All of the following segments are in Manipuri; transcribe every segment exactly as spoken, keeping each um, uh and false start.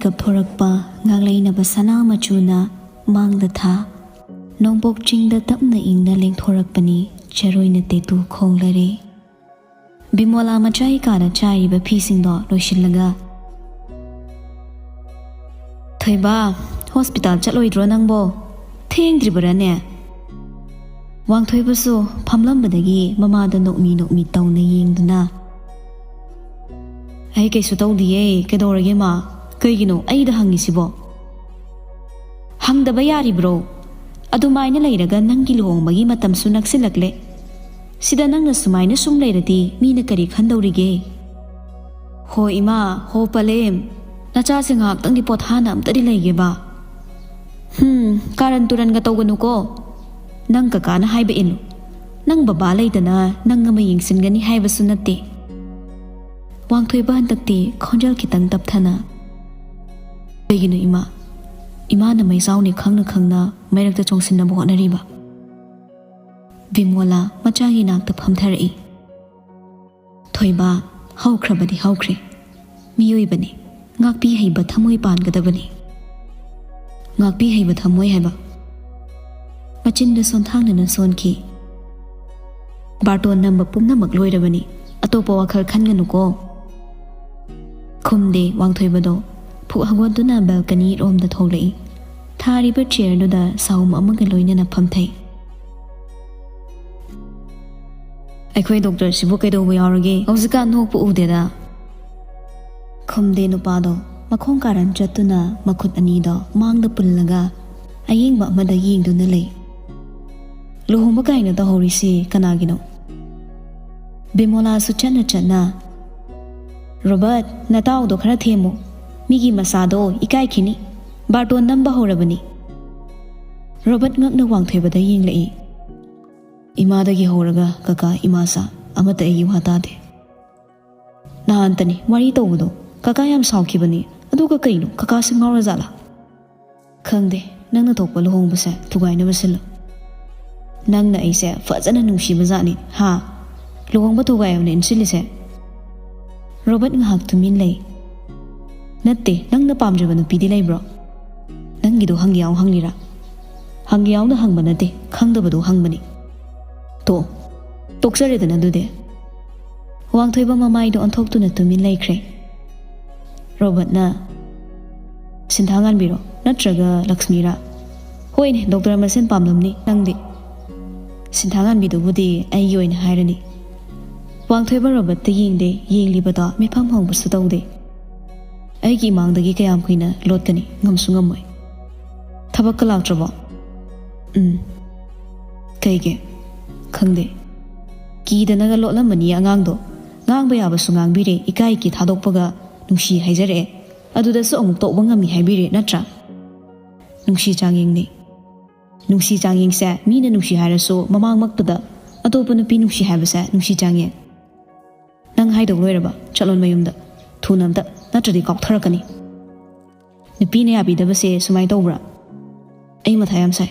ꯀꯞꯊꯣꯔꯛꯄ ꯉꯥꯛꯂꯩꯅꯕ ꯁꯅꯥ ꯃꯆꯨꯅ ꯃꯥꯡꯗ ꯊꯥ꯫ ꯅꯣꯡꯄꯣꯛ ꯆꯤꯡꯗ ꯇꯞꯅ ꯏꯪꯅ ꯂꯦꯡꯊꯣꯔꯛꯄꯅꯤ ꯆꯔꯣꯏꯅ ꯇꯦꯇꯨ ꯈꯣꯡꯂꯔꯦ꯫ ꯕꯤꯃꯣꯂꯥ ꯃꯆꯥꯒꯤ ꯀꯥꯗ ꯆꯥꯏꯔꯤꯕ ꯐꯤꯁꯤꯡꯗꯣ ꯂꯣꯏꯁꯤꯜꯂꯒ, "ꯊꯣꯏꯕ, ꯍꯣꯁꯄꯤꯇꯥꯜ ꯆꯠꯂꯣꯏꯗ꯭ꯔꯣ ꯅꯪꯕꯣ? ꯊꯦꯡꯗ꯭ꯔꯤꯕꯔꯥꯅꯦ?" ꯋꯥꯡꯊꯣꯏꯕꯁꯨ ꯐꯝꯂꯝꯕꯗꯒꯤ ꯃꯃꯥꯗ ꯅꯣꯛꯃꯤ ꯅꯣꯛꯃꯤ ꯇꯧꯅ ꯌꯦꯡꯗꯨꯅ, "ꯑꯩ ꯀꯩꯁꯨ ꯇꯧꯗꯤꯌꯦ꯫ ꯀꯩꯗꯧꯔꯒꯦ ꯃꯥ? ꯀꯩꯒꯤꯅꯣ ꯑꯩꯗ ꯍꯪꯉꯤꯁꯤꯕꯣ?" "ꯍꯪꯗꯕ ꯌꯥꯔꯤꯕ꯭ꯔꯣ? ꯑꯗꯨꯃꯥꯏꯅ ꯂꯩꯔꯒ ꯅꯪꯒꯤ ꯂꯨꯍꯣꯡꯕꯒꯤ ꯃꯇꯝꯁꯨ ꯅꯛꯁꯤꯜꯂꯛꯂꯦ꯫ ꯁꯤꯗ ꯅꯪꯅ ꯁꯨꯃꯥꯏꯅ ꯁꯨꯝ ꯂꯩꯔꯗꯤ ꯃꯤꯅ ꯀꯔꯤ ꯈꯟꯗꯧꯔꯤꯒꯦ?" "ꯍꯣ ꯏꯃꯥ, ꯍꯣ ꯄꯂꯦꯝ, ꯅꯆꯥꯁꯦ ꯉꯥꯏꯍꯥꯛꯇꯪꯗꯤ ꯄꯣꯊꯥꯅ ꯑꯝꯇꯗꯤ ꯂꯩꯒꯦꯕ꯫ ꯍꯨꯝ, ꯀꯥꯔꯟ ꯇꯨꯔꯟꯒ ꯇꯧꯒꯅꯨꯀꯣ꯫ ꯅꯪ ꯀꯀꯥꯅ ꯍꯥꯏꯕ ꯏꯜꯂꯨ꯫ ꯅꯪ ꯕꯕꯥ ꯂꯩꯗꯅ ꯅꯪ ꯑꯃ ꯌꯦꯡꯁꯤꯟꯒꯅꯤ ꯍꯥꯏꯕꯁꯨ ꯅꯠꯇꯦ꯫" ꯋꯥꯡꯊꯣꯏꯕ ꯍꯟꯗꯛꯇꯤ ꯈꯣꯟꯖꯦꯜ ꯈꯤꯇꯪ ꯇꯞꯊꯅ, "ꯀꯩꯒꯤꯅꯣ ꯏꯃꯥ? ꯏꯃꯥꯅ ꯃꯩꯖꯥꯎꯅꯤ ꯈꯪꯅ ꯈꯪꯅ ꯃꯩꯔꯛꯇ ꯆꯣꯡꯁꯤꯟꯅꯕ ꯍꯣꯠꯅꯔꯤꯕ?" ꯕꯤꯃꯣꯂꯥ ꯃꯆꯥꯒꯤ ꯅꯥꯛꯇ ꯐꯝꯊꯔꯛꯏ꯫ "ꯊꯣꯏꯕ, ꯍꯧꯈ꯭ꯔꯕꯗꯤ ꯍꯧꯈ꯭ꯔꯦ꯫ ꯃꯤꯑꯣꯏꯕꯅꯤ, ꯉꯥꯛꯄꯤ ꯍꯩꯕ ꯊꯃꯣꯏ ꯄꯥꯟꯒꯗꯕꯅꯤ꯫" "ꯉꯥꯛꯄꯤ ꯍꯩꯕ ꯊꯃꯣꯏ ꯍꯥꯏꯕ?" ꯃꯆꯤꯟꯗ ꯁꯣꯟꯊꯥꯡꯅꯅ ꯁꯣꯟꯈꯤ꯫ "ꯕꯥꯔꯇꯣꯟ ꯅꯝꯕ ꯄꯨꯝꯅꯃꯛ ꯂꯣꯏꯔꯕꯅꯤ, ꯑꯇꯣꯞꯄ ꯋꯥꯈꯜ ꯈꯟꯒꯅꯨꯀꯣ꯫" ꯈꯨꯝꯗꯦ ꯋꯥꯡꯊꯣꯏꯕꯗꯣ꯫ ꯐꯨꯛ ꯍꯧꯒꯠꯇꯨꯅ ꯕꯦꯜꯀꯅꯤ ꯔꯣꯝꯗ ꯊꯣꯛꯂꯛꯏ꯫ ꯊꯥꯔꯤꯕ ꯆꯤꯌꯔꯗꯨꯗ ꯁꯥꯎꯝ ꯑꯃꯒ ꯂꯣꯏꯅꯅ ꯐꯝꯊꯩ꯫ "ꯑꯩꯈꯣꯏ ꯗꯣꯛꯇꯔꯁꯤꯕꯨ ꯀꯩꯗꯧꯕ ꯌꯥꯎꯔꯒꯦ? ꯍꯧꯖꯤꯛꯀꯥꯟ ꯅꯣꯛꯄ ꯎꯗꯦꯗ꯫" ꯈꯨꯝꯗꯦ ꯅꯨꯄꯥꯗꯣ꯫ ꯃꯈꯣꯡ ꯀꯥꯔꯟ ꯆꯠꯇꯨꯅ ꯃꯈꯨꯠ ꯑꯅꯤꯗꯣ ꯃꯥꯡꯗ ꯄꯨꯜꯂꯒ ꯑꯌꯦꯡꯕ ꯑꯃꯗ ꯌꯦꯡꯗꯨꯅ ꯂꯩ꯫ "ꯂꯨꯍꯣꯡꯕ ꯀꯥꯏꯅ ꯇꯧꯍꯧꯔꯤꯁꯤ ꯀꯅꯥꯒꯤꯅꯣ?" ꯕꯤꯃꯣꯂꯥꯁꯨ ꯆꯠꯅ ꯆꯠꯅ, "ꯔꯣꯕꯔꯠ, ꯅꯇꯥꯎꯗꯣ ꯈꯔ ꯊꯦꯝꯃꯨ꯫ ꯃꯤꯒꯤ ꯃꯆꯥꯗꯣ ꯏꯀꯥꯏꯈꯤꯅꯤ꯫ ꯕꯥꯔꯇꯣꯟ ꯅꯝꯕ ꯍꯧꯔꯕꯅꯤ꯫" ꯔꯣꯕꯔꯠ ꯉꯛꯅ ꯋꯥꯡꯊꯣꯏꯕꯗ ꯌꯦꯡꯂꯛꯏ꯫ "ꯏꯃꯥꯗꯒꯤ ꯍꯧꯔꯒ ꯀꯀꯥ, ꯏꯃꯥꯆꯥ, ꯑꯃꯠꯇ ꯑꯩꯒꯤ ꯋꯥ ꯇꯥꯗꯦ꯫ ꯅꯍꯥꯟꯇꯅꯤ ꯋꯥꯔꯤ ꯇꯧꯕꯗꯣ, ꯀꯀꯥ ꯌꯥꯝ ꯁꯥꯎꯈꯤꯕꯅꯤ꯫ ꯑꯗꯨꯒ ꯀꯩꯅꯣ, ꯀꯀꯥꯁꯦ ꯉꯥꯎꯔꯖꯥꯠꯂꯥ?" "ꯈꯪꯗꯦ, ꯅꯪꯅ ꯊꯣꯛꯄ ꯂꯨꯍꯣꯡꯕꯁꯦ ꯊꯨꯒꯥꯏꯅꯕ ꯁꯤꯜꯂꯨ꯫ ꯅꯪꯅ ꯑꯩꯁꯦ ꯐꯖꯅ ꯅꯨꯡꯁꯤꯕ ꯖꯥꯠꯅꯤ, ꯍꯥ? ꯂꯨꯍꯣꯡꯕ ꯊꯨꯒꯥꯏꯌꯣꯅ ꯏꯟꯁꯤꯜꯂꯤꯁꯦ?" ꯔꯣꯕꯔꯠ ꯉꯥꯏꯍꯥꯛ ꯇꯨꯃꯤꯟ ꯂꯩ꯫ ꯅꯠꯇꯦ, ꯅꯪꯅ ꯄꯥꯝꯖꯕ ꯅꯨꯄꯤꯗꯤ ꯂꯩꯕ꯭ꯔꯣ? ꯅꯪꯒꯤꯗꯣ ꯍꯪꯒꯦ ꯌꯥꯎ ꯍꯪꯂꯤꯔꯥ? ꯍꯪꯒꯦ ꯌꯥꯎꯅ ꯍꯪꯕ ꯅꯠꯇꯦ, ꯈꯪꯗꯕꯗꯣ ꯍꯪꯕꯅꯤ꯫ ꯇꯣ, ꯇꯣꯛꯆꯔꯦꯗꯅ ꯑꯗꯨꯗꯤ꯫ ꯋꯥꯡꯊꯣꯏꯕ ꯃꯃꯥꯏꯗꯣ ꯑꯣꯟꯊꯣꯛꯇꯨꯅ ꯇꯨꯃꯤꯟ ꯂꯩꯈ꯭ꯔꯦ꯫ ꯔꯣꯕꯔꯠꯅ, "ꯁꯤꯟꯊꯥ ꯉꯥꯟꯕꯤꯔꯣ, ꯅꯠꯇ꯭ꯔꯒ ꯂꯛꯁꯃꯤꯔꯥ?" "ꯍꯣꯏꯅꯦ, ꯗꯣꯛꯇꯔ ꯃꯁꯦꯟ ꯄꯥꯝꯂꯝꯅꯤ ꯅꯪꯗꯤ꯫ ꯁꯤꯟꯊꯥ ꯉꯥꯟꯕꯤꯗꯨꯕꯨꯗꯤ ꯑꯩꯒꯤ ꯑꯣꯏꯅ ꯍꯥꯏꯔꯅꯤ꯫" ꯋꯥꯡꯊꯣꯏꯕ ꯔꯣꯕꯔꯠꯇ ꯌꯦꯡꯗꯦ, ꯌꯦꯡꯂꯤꯕꯗꯣ ꯃꯤꯐꯝ ꯍꯣꯡꯕꯁꯨ ꯇꯧꯗꯦ꯫ "ꯑꯩꯒꯤ ꯏꯃꯥꯡꯗꯒꯤ ꯀꯌꯥꯝ ꯀꯨꯏꯅ ꯂꯣꯠꯀꯅꯤ? ꯉꯝꯁꯨ ꯉꯝꯃꯣꯏ꯫" "ꯊꯕꯛꯀ ꯂꯥꯛꯇ꯭ꯔꯕꯣ?" "ꯎꯝ꯫" "ꯀꯩꯒꯤ?" "ꯈꯪꯗꯦ꯫ ꯀꯤꯗꯅꯒ ꯂꯣꯠꯂꯝꯃꯅꯤ ꯑꯉꯥꯡꯗꯣ꯫ ꯉꯥꯡꯕ ꯌꯥꯕꯁꯨ ꯉꯥꯡꯕꯤꯔꯦ, ꯏꯀꯥꯏ ꯏꯀꯤ ꯊꯥꯗꯣꯛꯄꯒ ꯅꯨꯡꯁꯤ ꯍꯥꯏꯖꯔꯛꯑꯦ꯫ ꯑꯗꯨꯗꯁꯨ ꯑꯃꯨꯛ ꯇꯣꯛꯄ ꯉꯝꯃꯤ ꯍꯥꯏꯕꯤꯔꯦ ꯅꯠꯇ꯭ꯔꯥ?" "ꯅꯨꯡꯁꯤ ꯆꯥꯡꯌꯦꯡꯅꯤ꯫ ꯅꯨꯡꯁꯤ ꯆꯥꯡꯌꯦꯡꯁꯦ ꯃꯤꯅ ꯅꯨꯡꯁꯤ ꯍꯥꯏꯔꯁꯨ ꯃꯃꯥꯡꯃꯛꯇꯗ ꯑꯇꯣꯞꯄ ꯅꯨꯄꯤ ꯅꯨꯡꯁꯤ ꯍꯥꯏꯕꯁꯦ ꯅꯨꯡꯁꯤ ꯆꯥꯡꯌꯦꯡ꯫ ꯅꯪ ꯍꯥꯏꯗꯧ ꯂꯣꯏꯔꯕ? ꯆꯠꯂꯣ ꯃꯌꯨꯝꯗ꯫ ꯊꯨꯅ ꯑꯝꯇ, ꯅꯠꯇ꯭ꯔꯗꯤ ꯀꯥꯎꯊꯔꯛꯀꯅꯤ꯫" "ꯅꯨꯄꯤꯅ ꯌꯥꯕꯤꯗꯕꯁꯦ ꯁꯨꯃꯥꯏꯅ ꯇꯧꯕ꯭ꯔꯥ? ꯑꯩ ꯃꯊꯥ ꯌꯥꯝ ꯁꯥꯏ꯫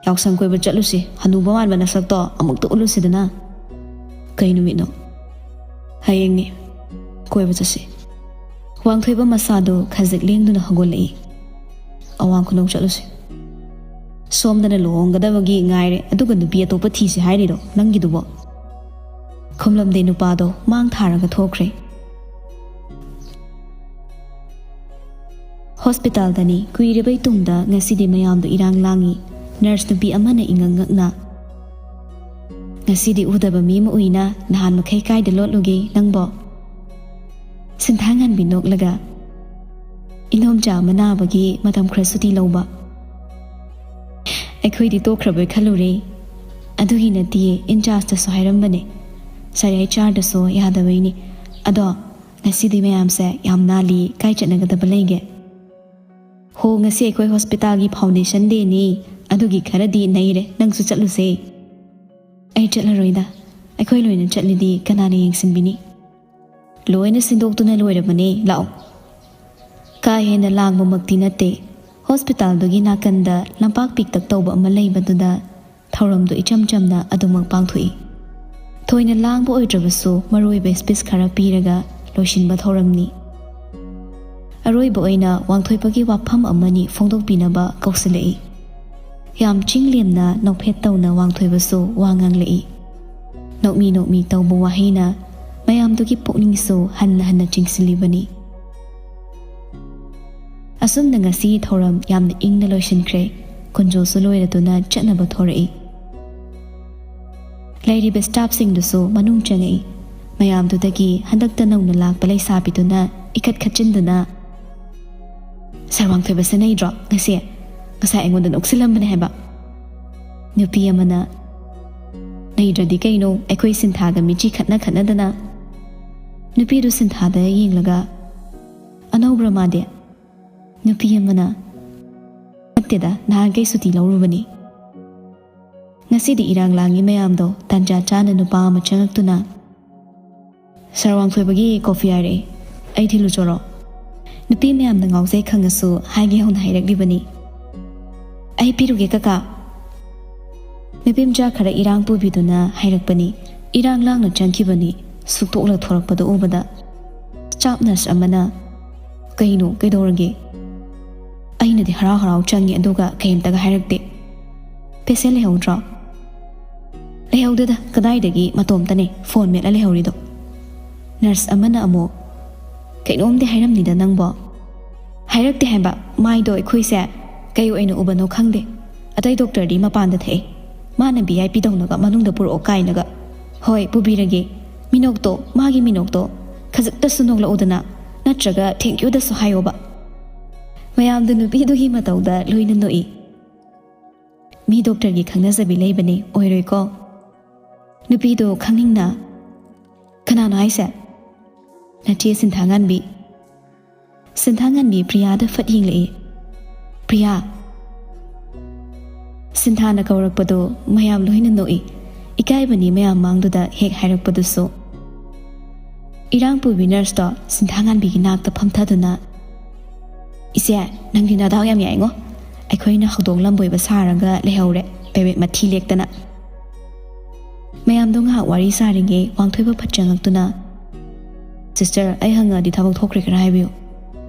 ꯌꯥꯎꯁꯪ ꯀꯣꯏꯕ ꯆꯠꯂꯨꯁꯤ, ꯍꯅꯨꯕ ꯃꯥꯟꯕ ꯅꯁꯛꯇꯣ ꯑꯃꯨꯛꯇ ꯎꯠꯂꯨꯁꯤꯗꯅ꯫" "ꯀꯩ ꯅꯨꯃꯤꯠꯅꯣ?" "ꯍꯌꯦꯡꯅꯤ꯫ ꯀꯣꯏꯕ ꯆꯠꯁꯤ꯫" ꯋꯥꯡꯊꯣꯏꯕ ꯃꯁꯥꯗꯨ ꯈꯖꯤꯛ ꯂꯦꯡꯗꯨꯅ ꯍꯧꯒꯠꯂꯛꯏ꯫ "ꯑꯋꯥꯡ ꯈꯨꯅꯧ ꯆꯠꯂꯨꯁꯤ꯫" "ꯁꯣꯝꯗꯅ ꯂꯨꯍꯣꯡꯒꯗꯕꯒꯤ ꯉꯥꯏꯔꯦ, ꯑꯗꯨꯒ ꯅꯨꯄꯤ ꯑꯇꯣꯞꯄ ꯊꯤꯁꯤ ꯍꯥꯏꯔꯤꯔꯣ ꯅꯪꯒꯤꯗꯨꯕꯣ?" ꯈꯨꯝꯂꯝꯗꯦ ꯅꯨꯄꯥꯗꯣ ꯃꯥꯡ ꯊꯥꯔꯒ ꯊꯣꯛꯈ꯭ꯔꯦ꯫ ꯍꯣꯁꯄꯤꯇꯥꯜꯗꯅꯤ꯫ ꯀꯨꯏꯔꯕꯩ ꯇꯨꯡꯗ ꯉꯁꯤꯗꯤ ꯃꯌꯥꯝꯗꯨ ꯏꯔꯥꯡ ꯂꯥꯡꯉꯤ꯫ ꯅꯔꯁ ꯅꯨꯄꯤ ꯑꯃꯅ ꯏꯉꯛ ꯉꯛꯅ, "ꯉꯁꯤꯗꯤ ꯎꯗꯕ ꯃꯤ ꯑꯃ ꯎꯏꯅ, ꯅꯍꯥꯟ ꯃꯈꯩ ꯀꯥꯏꯗ ꯂꯣꯠꯂꯨꯒꯦ ꯅꯪꯕꯣ?" ꯁꯤꯟꯊꯥ ꯉꯥꯟꯕꯤ ꯅꯣꯛꯂꯒ, "ꯏꯟꯗꯣꯝꯆꯥ ꯑꯃ ꯅꯥꯕꯒꯤ ꯃꯇꯝ ꯈꯔ ꯁꯨꯇꯤ ꯂꯧꯕ꯫" "ꯑꯩꯈꯣꯏꯗꯤ ꯇꯣꯛꯈ꯭ꯔꯕꯣꯏ ꯈꯜꯂꯨꯔꯦ꯫" "ꯑꯗꯨꯒꯤ ꯅꯠꯇꯤꯌꯦ, ꯏꯟꯆꯥꯔꯖꯇꯁꯨ ꯍꯥꯏꯔꯝꯕꯅꯦ, ꯁꯥꯔ ꯑꯩꯆ ꯑꯥꯔꯗꯁꯨ ꯌꯥꯗꯕꯩꯅꯤ꯫ ꯑꯗꯣ ꯉꯁꯤꯗꯤ ꯃꯌꯥꯝꯁꯦ ꯌꯥꯝ ꯅꯥꯜꯂꯤ, ꯀꯥꯏ ꯆꯠꯅꯒꯗꯕ ꯂꯩꯒꯦ?" "ꯍꯣ, ꯉꯁꯤ ꯑꯩꯈꯣꯏ ꯍꯣꯁꯄꯤꯇꯥꯜꯒꯤ ꯐꯥꯎꯟꯗꯦꯁꯟ ꯗꯦꯅꯤ, ꯑꯗꯨꯒꯤ ꯈꯔꯗꯤ ꯅꯩꯔꯦ, ꯅꯪꯁꯨ ꯆꯠꯂꯨꯁꯦ꯫" "ꯑꯩ ꯆꯠꯂꯔꯣꯏꯗ, ꯑꯩꯈꯣꯏ ꯂꯣꯏꯅ ꯆꯠꯂꯗꯤ ꯀꯅꯥꯅ ꯌꯦꯡꯁꯤꯟꯕꯤꯅꯤ?" "ꯂꯣꯏꯅ ꯁꯤꯟꯗꯣꯛꯇꯨꯅ ꯂꯣꯏꯔꯕꯅꯦ, ꯂꯥꯛꯑꯣ꯫" ꯀꯥ ꯍꯦꯟꯅ ꯂꯥꯡꯕꯃꯛꯇꯤ ꯅꯠꯇꯦ꯫ ꯍꯣꯁꯄꯤꯇꯥꯜꯗꯨꯒꯤ ꯅꯥꯀꯟꯗ ꯂꯝꯄꯥꯛ ꯄꯤꯛꯇꯛ ꯇꯧꯕ ꯑꯃ ꯂꯩꯕꯗꯨꯗ ꯊꯧꯔꯝꯗꯨ ꯏꯆꯝ ꯆꯝꯅ ꯑꯗꯨꯃꯛ ꯄꯥꯡꯊꯣꯛꯏ꯫ ꯊꯣꯏꯅ ꯂꯥꯡꯕ ꯑꯣꯏꯗ꯭ꯔꯕꯁꯨ ꯃꯔꯨꯑꯣꯏꯕ ꯁ꯭ꯄꯤꯆ ꯈꯔ ꯄꯤꯔꯒ ꯂꯣꯏꯁꯤꯟꯕ ꯊꯧꯔꯝꯅꯤ꯫ ꯑꯔꯣꯏꯕ ꯑꯣꯏꯅ ꯋꯥꯡꯊꯣꯏꯕꯒꯤ ꯋꯥꯐꯝ ꯑꯃꯅꯤ ꯐꯣꯡꯗꯣꯛꯄꯤꯅꯕ ꯀꯧꯁꯤꯜꯂꯛꯏ꯫ ꯌꯥꯝ ꯆꯤꯡ ꯂꯦꯝꯅ ꯅꯣꯛꯐꯦꯠ ꯇꯧꯅ ꯋꯥꯡꯊꯣꯏꯕꯁꯨ ꯋꯥ ꯉꯥꯡꯂꯛꯏ꯫ ꯅꯣꯛꯃꯤ ꯅꯣꯛꯃꯤ ꯇꯧꯕ ꯋꯥꯍꯩꯅ ꯃꯌꯥꯝꯗꯨꯒꯤ ꯄꯨꯛꯅꯤꯡꯁꯨ ꯍꯟꯅ ꯍꯟꯅ ꯆꯤꯡꯁꯤꯜꯂꯤꯕꯅꯤ꯫ ꯑꯁꯨꯝꯅ ꯉꯁꯤꯒꯤ ꯊꯧꯔꯝ ꯌꯥꯝꯅ ꯏꯪꯅ ꯂꯣꯏꯁꯤꯟꯈ꯭ꯔꯦ꯫ ꯀꯨꯟꯖꯣꯁꯨ ꯂꯣꯏꯔꯗꯨꯅ ꯆꯠꯅꯕ ꯊꯣꯔꯛꯏ꯫ ꯂꯩꯔꯤꯕ ꯁ꯭ꯇꯥꯐꯁꯤꯡꯗꯨꯁꯨ ꯃꯅꯨꯡ ꯆꯪꯉꯛꯏ꯫ ꯃꯌꯥꯝꯗꯨꯗꯒꯤ ꯍꯟꯗꯛꯇ ꯅꯧꯅ ꯂꯥꯛꯄ ꯂꯩꯁꯥꯕꯤꯗꯨꯅ ꯏꯈꯠ ꯈꯠꯆꯤꯟꯗꯨꯅ, "ꯁꯥꯔ ꯋꯥꯡꯊꯣꯏꯕ ꯁꯤꯟꯅꯩꯗ꯭ꯔꯣ ꯉꯁꯤ? ꯉꯁꯥꯏ ꯑꯩꯉꯣꯟꯗ ꯅꯣꯛꯁꯤꯜꯂꯝꯕꯅꯦ ꯍꯥꯏꯕ"꯫ ꯅꯨꯄꯤ ꯑꯃꯅ, "ꯅꯩꯗ꯭ꯔꯗꯤ ꯀꯩꯅꯣ, ꯑꯩꯈꯣꯏ ꯁꯤꯟꯊꯥꯒ ꯃꯤꯠꯆꯤ ꯈꯠꯅ ꯈꯠꯅꯗꯅ"꯫ ꯅꯨꯄꯤꯗꯨ ꯁꯤꯟꯊꯥꯗ ꯌꯦꯡꯂꯒ, "ꯑꯅꯧꯕ꯭ꯔꯥ ꯃꯥꯗꯤ?" ꯅꯨꯄꯤ ꯑꯃꯅ, "ꯅꯠꯇꯦꯗ, ꯅꯍꯥꯟꯈꯩ ꯁꯨꯇꯤ ꯂꯧꯔꯨꯕꯅꯤ"꯫ ꯉꯁꯤꯗꯤ ꯏꯔꯥꯡ ꯂꯥꯡꯉꯤ ꯃꯌꯥꯝꯗꯣ ꯇꯥꯟꯖꯥ ꯆꯥꯅ ꯅꯨꯄꯥ ꯑꯃ ꯆꯪꯉꯛꯇꯨꯅ, "ꯁꯥꯔ ꯋꯥꯡꯊꯣꯏꯕꯒꯤ ꯀꯣꯐꯤ ꯍꯥꯏꯔꯛꯑꯦ, ꯑꯩ ꯊꯤꯜꯂꯨꯆꯣꯔꯣ?" ꯅꯨꯄꯤ ꯃꯌꯥꯝꯅ ꯉꯥꯎꯖꯩ ꯈꯪꯉꯁꯨ ꯍꯥꯏꯒꯦ ꯍꯧꯅ ꯍꯥꯏꯔꯛꯂꯤꯕꯅꯤ꯫ "ꯑꯩ ꯄꯤꯔꯨꯒꯦ ꯀꯀꯥ"꯫ ꯅꯨꯄꯤ ꯃꯆꯥ ꯈꯔ ꯏꯔꯥꯡ ꯄꯨꯕꯤꯗꯨꯅ ꯍꯥꯏꯔꯛꯄꯅꯤ꯫ ꯏꯔꯥꯡ ꯂꯥꯡꯅ ꯆꯪꯈꯤꯕꯅꯤ꯫ ꯁꯨꯛꯇꯣꯛꯂ ꯊꯣꯔꯛꯄꯗ ꯎꯕꯗ ꯁ꯭ꯇꯥꯐ ꯅꯔꯁ ꯑꯃꯅ, "ꯀꯩꯅꯣ, ꯀꯩꯗꯧꯔꯒꯦ?" ꯑꯩꯅꯗꯤ ꯍꯔꯥꯎ ꯍꯔꯥꯎ ꯆꯪꯉꯤ, ꯑꯗꯨꯒ ꯀꯩꯝꯇꯒ ꯍꯥꯏꯔꯛꯇꯦ꯫ "ꯄꯦꯁꯦꯟ ꯂꯩꯍꯧꯗ꯭ꯔꯣ?" "ꯂꯩꯍꯧꯗꯦꯗ, ꯀꯗꯥꯏꯗꯒꯤ ꯃꯇꯣꯝꯇꯅꯦ ꯐꯣꯟ ꯃꯦꯠꯂ ꯂꯩꯍꯧꯔꯤꯗꯣ"꯫ ꯅꯔꯁ ꯑꯃꯅ ꯑꯃꯨꯛ, "ꯀꯩꯅꯣꯝꯗꯤ ꯍꯥꯏꯔꯝꯅꯤꯗ ꯅꯪꯕꯣ"꯫ "ꯍꯥꯏꯔꯛꯇꯦ ꯍꯥꯏꯕ, ꯃꯥꯏꯗꯣ ꯑꯩꯈꯣꯏꯁꯦ ꯀꯩ ꯑꯣꯏꯅ ꯎꯕꯅꯣ ꯈꯪꯗꯦ꯫ ꯑꯇꯩ ꯗꯣꯛꯇꯔꯗꯤ ꯃꯄꯥꯟꯗ ꯊꯛꯑꯦ, ꯃꯥꯅ ꯚꯤ ꯑꯥꯏ ꯄꯤ ꯇꯧꯅꯒ ꯃꯅꯨꯡꯗ ꯄꯨꯔꯛꯑꯣ ꯀꯥꯏꯅꯒ"꯫ "ꯍꯣꯏ, ꯄꯨꯕꯤꯔꯒꯦ꯫ ꯃꯤꯅꯣꯛꯇꯣ, ꯃꯥꯒꯤ ꯃꯤꯅꯣꯛꯇꯣ ꯈꯖꯤꯛꯇꯁꯨ ꯅꯣꯛꯂꯛꯎꯗꯅ, ꯅꯠꯇ꯭ꯔꯒ ꯊꯦꯡꯀ꯭ꯌꯨꯗꯁꯨ ꯍꯥꯏꯌꯣꯕ"꯫ ꯃꯌꯥꯝꯗꯨ ꯅꯨꯄꯤꯗꯨꯒꯤ ꯃꯇꯧꯗ ꯂꯣꯏꯅ ꯅꯣꯛꯏ꯫ "ꯃꯤ ꯗꯣꯛꯇꯔꯒꯤ ꯈꯪꯅꯖꯕꯤ ꯂꯩꯕꯅꯦ, ꯑꯣꯏꯔꯣꯏꯀꯣ?" ꯅꯨꯄꯤꯗꯣ ꯈꯪꯅꯤꯡꯅ, "ꯀꯅꯥꯅꯣ ꯍꯥꯏꯁꯦ?" "ꯅꯆꯦ ꯁꯤꯟꯊꯥꯉꯥꯟꯕꯤ"꯫ ꯁꯤꯟꯊꯥꯉꯥꯟꯕꯤ ꯄ꯭ꯔꯤꯌꯥꯗ ꯐꯠ ꯌꯦꯡꯂꯛꯏ꯫ "ꯄ꯭ꯔꯤꯌꯥ"꯫ ꯁꯤꯟꯊꯥꯅ ꯀꯧꯔꯛꯄꯗꯣ ꯃꯌꯥꯝ ꯂꯣꯏꯅ ꯅꯣꯛꯏ꯫ ꯏꯀꯥꯏꯕꯅꯤ ꯃꯌꯥꯝ ꯃꯥꯡꯗꯨꯗ ꯍꯦꯛ ꯍꯥꯏꯔꯛꯄꯗꯨꯁꯨ꯫ ꯏꯔꯥꯡ ꯄꯨꯕꯤ ꯅꯔꯁꯇꯣ ꯁꯤꯟꯊꯥꯉꯥꯟꯕꯤꯒꯤ ꯅꯥꯛꯇ ꯐꯝꯊꯗꯨꯅ, "ꯏꯆꯦ, ꯅꯪꯗꯤ ꯅꯗꯥꯎ ꯌꯥꯝ ꯌꯥꯏꯉꯣ꯫ ꯑꯩꯈꯣꯏꯅ ꯍꯧꯗꯣꯡ ꯂꯝꯕꯣꯏꯕ ꯁꯥꯔꯒ ꯂꯩꯍꯧꯔꯦ, ꯄꯦꯕꯦꯠ ꯃꯊꯤ ꯂꯦꯛꯇꯅ"꯫ ꯃꯌꯥꯝꯗꯣ ꯉꯥꯏꯍꯥꯛ ꯋꯥꯔꯤ ꯁꯥꯔꯤꯉꯩ ꯋꯥꯡꯊꯣꯏꯕ ꯐꯠ ꯆꯪꯉꯛꯇꯨꯅ, "ꯁꯤꯁꯇꯔ, ꯑꯩ ꯍꯪꯉꯛꯑꯗꯤ ꯊꯕꯛ ꯊꯣꯛꯈ꯭ꯔꯦ, ꯈꯔ ꯍꯥꯏꯕꯤꯌꯨ"꯫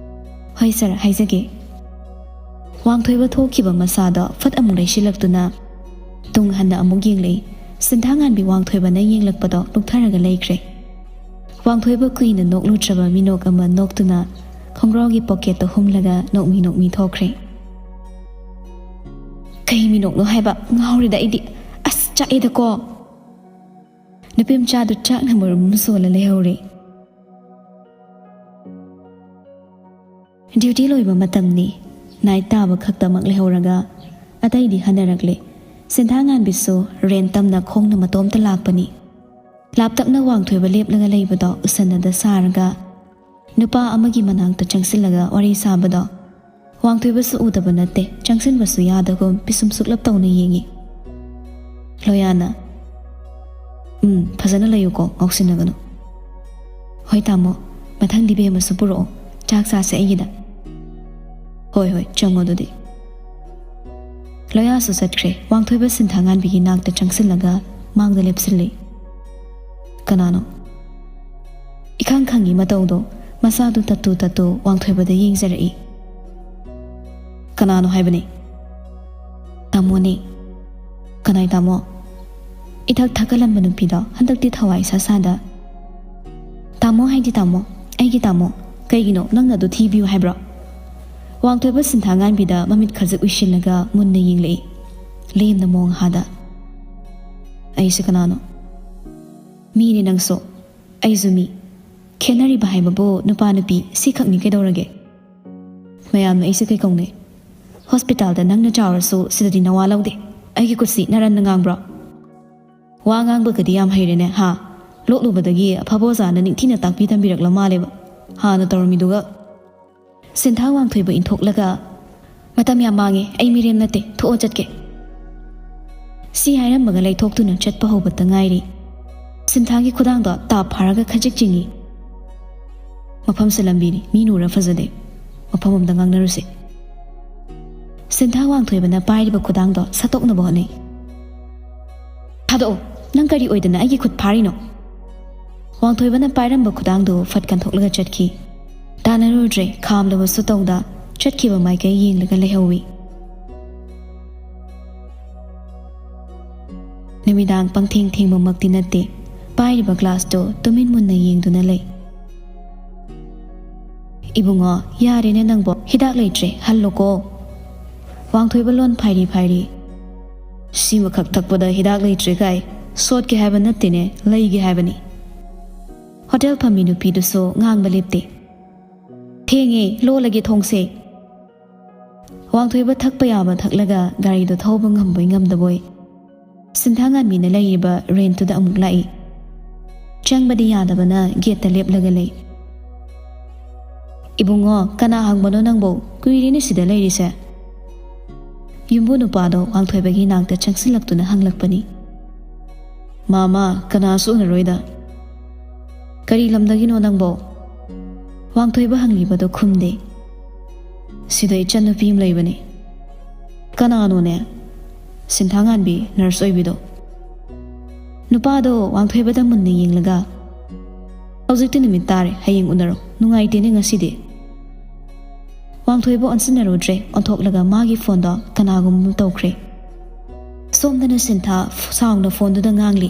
"ꯍꯣꯏ ꯁꯥꯔ, ꯍꯥꯏꯖꯒꯦ꯫" ꯋꯥꯡꯊꯣꯏꯕ ꯊꯣꯛꯈꯤꯕ ꯃꯁꯥꯗꯣ ꯐꯠ ꯑꯃꯨꯛ ꯂꯩꯁꯤꯜꯂꯛꯇꯨꯅ ꯇꯨꯡ ꯍꯟꯅ ꯑꯃꯨꯛ ꯌꯦꯡꯂꯛꯏ꯫ ꯁꯤꯟꯊꯥꯉꯥꯟꯕꯤ ꯋꯥꯡꯊꯣꯏꯕꯅ ꯌꯦꯡꯂꯛꯄꯗꯣ ꯂꯨꯞꯊꯔꯒ ꯂꯩꯈ꯭ꯔꯦ꯫ ꯋꯥꯡꯊꯣꯏꯕ ꯀꯨꯏꯅ ꯅꯣꯛꯂꯨꯗ꯭ꯔꯕ ꯃꯤꯅꯣꯛ ꯑꯃ ꯅꯣꯛꯇꯨꯅ ꯈꯣꯡꯒ꯭ꯔꯥꯎꯒꯤ ꯄꯣꯀꯦꯠꯇ ꯍꯨꯝꯂꯒ ꯅꯣꯛꯃꯤ ꯅꯣꯛꯃꯤ ꯊꯣꯛꯈ꯭ꯔꯦ꯫ "ꯀꯩ ꯃꯤꯅꯣꯛꯅꯣ ꯍꯥꯏꯕ? ꯉꯥꯎꯔꯦꯗ ꯑꯩꯗꯤ꯫ ꯑꯁ, ꯆꯥꯛꯑꯦꯗꯀꯣ!" ꯅꯨꯄꯤ ꯃꯆꯥꯗꯨ ꯆꯥꯛꯅ ꯃꯔꯨꯝ ꯑꯃ ꯁꯣꯜꯂ ꯂꯩꯍꯧꯔꯦ꯫ ꯗ꯭ꯌꯨꯇꯤ ꯂꯣꯏꯕ ꯃꯇꯝꯅꯤ꯫ ꯅꯥꯏꯠ ꯇꯥꯕ ꯈꯛꯇꯃꯛ ꯂꯩꯍꯧꯔꯒ ꯑꯇꯩꯗꯤ ꯍꯟꯅꯔꯛꯂꯦ꯫ ꯁꯤꯟꯊꯥꯉꯥꯟꯕꯤꯁꯨ ꯔꯦꯟ ꯇꯝꯅ ꯈꯣꯡꯅ ꯃꯇꯣꯝꯇ ꯂꯥꯛꯄꯅꯤ꯫ ꯂꯥꯞꯇꯛꯅ ꯋꯥꯡꯊꯣꯏꯕ ꯂꯦꯞꯂꯒ ꯂꯩꯕꯗꯣ ꯎꯁꯟꯅꯗ ꯁꯥꯔꯒ ꯅꯨꯄꯥ ꯑꯃꯒꯤ ꯃꯅꯥꯛꯇ ꯆꯪꯁꯤꯜꯂꯒ ꯋꯥꯔꯤ ꯁꯥꯕꯗꯣ ꯋꯥꯡꯊꯣꯏꯕꯁꯨ ꯎꯗꯕ ꯅꯠꯇꯦ, ꯆꯪꯁꯤꯟꯕꯁꯨ ꯌꯥꯗꯒꯨꯝ ꯄꯤꯁꯨꯝ ꯁꯨꯛꯂꯞ ꯇꯧꯅ ꯌꯦꯡꯉꯤ꯫ ꯂꯣꯌꯥꯅ, "ꯎꯝ, ꯐꯖꯅ ꯂꯩꯌꯨꯀꯣ, ꯉꯥꯎꯁꯤꯟꯅꯒꯅꯨ꯫" "ꯍꯣꯏ ꯇꯥꯃꯣ, ꯃꯊꯪꯗꯤ ꯕꯦꯝꯃꯁꯨ ꯄꯨꯔꯛꯑꯣ, ꯆꯥꯛ ꯆꯥꯁꯦ ꯑꯩꯒꯤꯗ꯫" "ꯍꯣꯏ, ꯍꯣꯏ, ꯆꯪꯉꯣ ꯑꯗꯨꯗꯤ꯫" ꯂꯣꯌꯥꯁꯨ ꯆꯠꯈ꯭ꯔꯦ꯫ ꯋꯥꯡꯊꯣꯏꯕ ꯁꯤꯟꯊꯥꯉꯥꯟꯕꯤꯒꯤ ꯅꯥꯛꯇ ꯆꯪꯁꯤꯜꯂꯒ ꯃꯥꯡꯗ ꯂꯦꯞꯁꯤꯜꯂꯤ꯫ "ꯀꯅꯥꯅꯣ?" ꯏꯈꯪ ꯈꯪꯉꯤ ꯃꯇꯧꯗꯣ꯫ ꯃꯁꯥꯗꯨ ꯇꯠꯇꯨ ꯇꯠꯇꯨ ꯋꯥꯡꯊꯣꯏꯕꯗ ꯌꯦꯡꯖꯔꯛꯏ꯫ "ꯀꯅꯥꯅꯣ ꯍꯥꯏꯕꯅꯤ?" "ꯇꯥꯃꯣꯅꯦ꯫" "ꯀꯅꯥꯏ ꯇꯥꯃꯣ?" "ꯏꯊꯛ ꯊꯛꯀꯠꯂꯝꯕ ꯅꯨꯄꯤꯗꯣ ꯍꯟꯗꯛꯇꯤ ꯊꯋꯥꯏ ꯏꯁꯥ ꯁꯥꯗ꯫" "ꯇꯥꯃꯣ ꯍꯥꯏꯗꯤ ꯇꯥꯃꯣ, ꯑꯩꯒꯤ ꯇꯥꯃꯣ꯫ ꯀꯩꯒꯤꯅꯣ ꯅꯪꯅ ꯑꯗꯨ ꯊꯤꯕꯤꯌꯨ ꯍꯥꯏꯕ꯭ꯔꯣ?" ꯋꯥꯡꯊꯣꯏꯕ ꯁꯤꯟꯊꯥꯉꯥꯟꯕꯤꯗ ꯃꯃꯤꯠ ꯈꯖꯤꯛ ꯎꯏꯁꯤꯜꯂꯒ ꯃꯨꯟꯅ ꯌꯦꯡꯂꯛꯏ꯫ ꯂꯦꯝꯅ ꯃꯣꯡ ꯍꯥꯗ꯫ "ꯑꯩꯁꯦ ꯀꯅꯥꯅꯣ?" "ꯃꯤꯅꯤ ꯅꯪꯁꯨ, ꯑꯩꯁꯨ ꯃꯤ꯫ ꯈꯦꯠꯅꯔꯤꯕ ꯍꯥꯏꯕꯕꯨ ꯅꯨꯄꯥ ꯅꯨꯄꯤ ꯁꯤꯈꯛꯅꯤ, ꯀꯩꯗꯧꯔꯒꯦ?" "ꯃꯌꯥꯝꯅ ꯑꯩꯁꯦ ꯀꯩ ꯀꯧꯅꯩ? ꯍꯣꯁꯄꯤꯇꯥꯜꯗ ꯅꯪꯅ ꯆꯥꯎꯔꯁꯨ ꯁꯤꯗꯗꯤ ꯅꯋꯥ ꯂꯧꯗꯦ꯫ ꯑꯩꯒꯤ ꯀꯨꯠꯁꯤ ꯅꯔꯟꯅ ꯉꯥꯡꯕ꯭ꯔꯣ?" "ꯋꯥ ꯉꯥꯡꯕꯒꯗꯤ ꯌꯥꯝ ꯍꯩꯔꯦꯅꯦ, ꯍꯥ? ꯂꯣꯛꯂꯨꯕꯗꯒꯤ ꯑꯐꯕ ꯑꯣꯖꯥꯅ ꯅꯤꯡꯊꯤꯅ ꯇꯥꯛꯄꯤ ꯇꯝꯕꯤꯔꯛꯂ ꯃꯥꯜꯂꯦꯕ, ꯍꯥꯟꯅ ꯇꯧꯔꯝꯃꯤꯗꯨꯒ꯫" ꯁꯤꯟꯊꯥ ꯋꯥꯡꯊꯣꯏꯕ ꯏꯟꯊꯣꯛꯂꯒ, "ꯃꯇꯝ ꯌꯥꯝ ꯃꯥꯡꯉꯦ, ꯑꯩ ꯃꯤꯔꯦꯝ ꯅꯠꯇꯦ, ꯊꯣꯛꯑꯣ ꯆꯠꯀꯦ꯫" ꯁꯤ ꯍꯥꯏꯔꯝꯃꯒ ꯂꯩꯊꯣꯛꯇꯨꯅ ꯆꯠꯄ ꯍꯧꯕꯇ ꯉꯥꯏꯔꯤ꯫ ꯁꯤꯟꯊꯥꯒꯤ ꯈꯨꯗꯥꯡꯗꯣ ꯇꯥꯞ ꯐꯥꯔꯒ ꯈꯖꯤꯛ ꯆꯤꯡꯏ꯫ "ꯃꯐꯝꯁꯦ ꯂꯝꯕꯤꯅꯤ, ꯃꯤ ꯅꯨꯔ ꯐꯖꯗꯦ꯫ ꯃꯐꯝ ꯑꯃꯗ ꯉꯥꯡꯅꯔꯨꯁꯦ꯫" ꯁꯤꯟꯊꯥ ꯋꯥꯡꯊꯣꯏꯕꯅ ꯄꯥꯏꯔꯤꯕ ꯈꯨꯗꯥꯡꯗꯣ ꯁꯠꯇꯣꯛꯅꯕ ꯍꯣꯠꯅꯩ꯫ "ꯊꯥꯗꯣꯛꯑꯣ, ꯅꯪ ꯀꯔꯤ ꯑꯣꯏꯗꯅ ꯑꯩꯒꯤ ꯈꯨꯠ ꯐꯥꯔꯤꯅꯣ?" ꯋꯥꯡꯊꯣꯏꯕꯅ ꯄꯥꯏꯔꯝꯕ ꯈꯨꯗꯥꯡꯗꯨ ꯐꯠ ꯀꯟꯊꯣꯛꯂꯒ ꯆꯠꯈꯤ꯫ ꯇꯥꯟꯅꯔꯨꯗ꯭ꯔꯦ, ꯈꯥꯝꯂꯕꯁꯨ ꯇꯧꯗ ꯆꯠꯈꯤꯕ ꯃꯥꯏꯀꯩ ꯌꯦꯡꯂꯒ ꯂꯩꯍꯧꯏ꯫ ꯅꯨꯃꯤꯗꯥꯡ ꯄꯪꯊꯦꯡ ꯊꯦꯡꯕꯃꯛꯇꯤ ꯅꯠꯇꯦ꯫ ꯄꯥꯏꯔꯤꯕ ꯒ꯭ꯂꯥꯁꯇꯨ ꯇꯨꯃꯤꯟ ꯃꯨꯟꯅ ꯌꯦꯡꯗꯨꯅ ꯂꯩ꯫ "ꯏꯕꯨꯡꯉꯣ, ꯌꯥꯔꯦꯅꯦ ꯅꯪꯕꯣ, ꯍꯤꯗꯥꯛ ꯂꯩꯇ꯭ꯔꯦ, ꯍꯜꯂꯣꯀꯣ꯫" ꯋꯥꯡꯊꯣꯏꯕ ꯂꯣꯟ ꯐꯥꯏꯔꯤ ꯐꯥꯏꯔꯤ꯫ "ꯁꯤꯃꯈꯛ ꯊꯛꯄꯗ ꯍꯤꯗꯥꯛ ꯂꯩꯇ꯭ꯔꯦ ꯀꯥꯏ? ꯁꯣꯠꯀꯦ ꯍꯥꯏꯕ ꯅꯠꯇꯦꯅꯦ, ꯂꯩꯒꯦ ꯍꯥꯏꯕꯅꯤ꯫" ꯍꯣꯇꯦꯜ ꯐꯝꯃꯤ ꯅꯨꯄꯤꯗꯨꯁꯨ ꯉꯥꯡꯕ ꯂꯦꯞꯇꯦ꯫ "ꯊꯦꯡꯉꯦ, ꯂꯣꯜꯂꯒꯦ ꯊꯣꯡꯁꯦ꯫" ꯋꯥꯡꯊꯣꯏꯕ ꯊꯛꯄ ꯌꯥꯕ ꯊꯛꯂꯒ ꯒꯥꯔꯤꯗꯣ ꯊꯧꯕ ꯉꯝꯕꯣꯏ ꯉꯝꯗꯕꯣꯏ ꯁꯤꯟꯊꯥ ꯉꯥꯟꯕꯤꯅ ꯂꯩꯔꯤꯕ ꯔꯦꯟꯠꯇꯨꯗ ꯑꯃꯨꯛ ꯂꯥꯛꯏ꯫ ꯆꯪꯕꯗꯤ ꯌꯥꯗꯕꯅ ꯒꯦꯠꯇ ꯂꯦꯞꯂꯒ ꯂꯩ꯫ "ꯏꯕꯨꯡꯉꯣ, ꯀꯅꯥ ꯍꯪꯕꯅꯣ ꯅꯪꯕꯣ? ꯀꯨꯏꯔꯦꯅꯦ ꯁꯤꯗ ꯂꯩꯔꯤꯁꯦ꯫" ꯌꯨꯝꯕꯨ ꯅꯨꯄꯥꯗꯣ ꯋꯥꯡꯊꯣꯏꯕꯒꯤ ꯅꯥꯛꯇ ꯆꯪꯁꯤꯜꯂꯛꯇꯨꯅ ꯍꯪꯂꯛꯄꯅꯤ꯫ "ꯃꯥꯃ, ꯀꯅꯥꯁꯨ ꯎꯅꯔꯣꯏꯗ꯫" "ꯀꯔꯤ ꯂꯝꯗꯒꯤꯅꯣ ꯅꯪꯕꯣ?" ꯋꯥꯡꯊꯣꯏꯕ ꯍꯪꯂꯤꯕꯗꯣ ꯈꯨꯝꯗꯦ꯫ "ꯁꯤꯗ ꯏꯆꯟꯅꯨꯄꯤ ꯑꯃ ꯂꯩꯕꯅꯦ꯫" "ꯀꯅꯥꯅꯣꯅꯦ?" "ꯁꯤꯟꯊꯥꯉꯥꯟꯕꯤ, ꯅꯔꯁ ꯑꯣꯏꯕꯤꯗꯣ꯫" ꯅꯨꯄꯥꯗꯣ ꯋꯥꯡꯊꯣꯏꯕꯗ ꯃꯨꯟꯅ ꯌꯦꯡꯂꯒ, "ꯍꯧꯖꯤꯛꯇꯤ ꯅꯨꯃꯤꯠ ꯇꯥꯔꯦ, ꯍꯌꯦꯡ ꯎꯅꯔꯣ, ꯅꯨꯡꯉꯥꯏꯇꯦꯅꯦ ꯉꯁꯤꯗꯤ꯫" ꯋꯥꯡꯊꯣꯏꯕ ꯑꯣꯟꯁꯤꯟꯅꯔꯨꯗ꯭ꯔꯦ, ꯑꯣꯟꯊꯣꯛꯂꯒ ꯃꯥꯒꯤ ꯐꯣꯟꯗꯣ ꯀꯅꯥꯒꯨꯝꯕ ꯇꯧꯈ꯭ꯔꯦ꯫ ꯁꯣꯝꯗꯅ ꯁꯤꯟꯊꯥ ꯁꯥꯎꯅ ꯐꯣꯟꯗꯨꯗ ꯉꯥꯡꯂꯤ꯫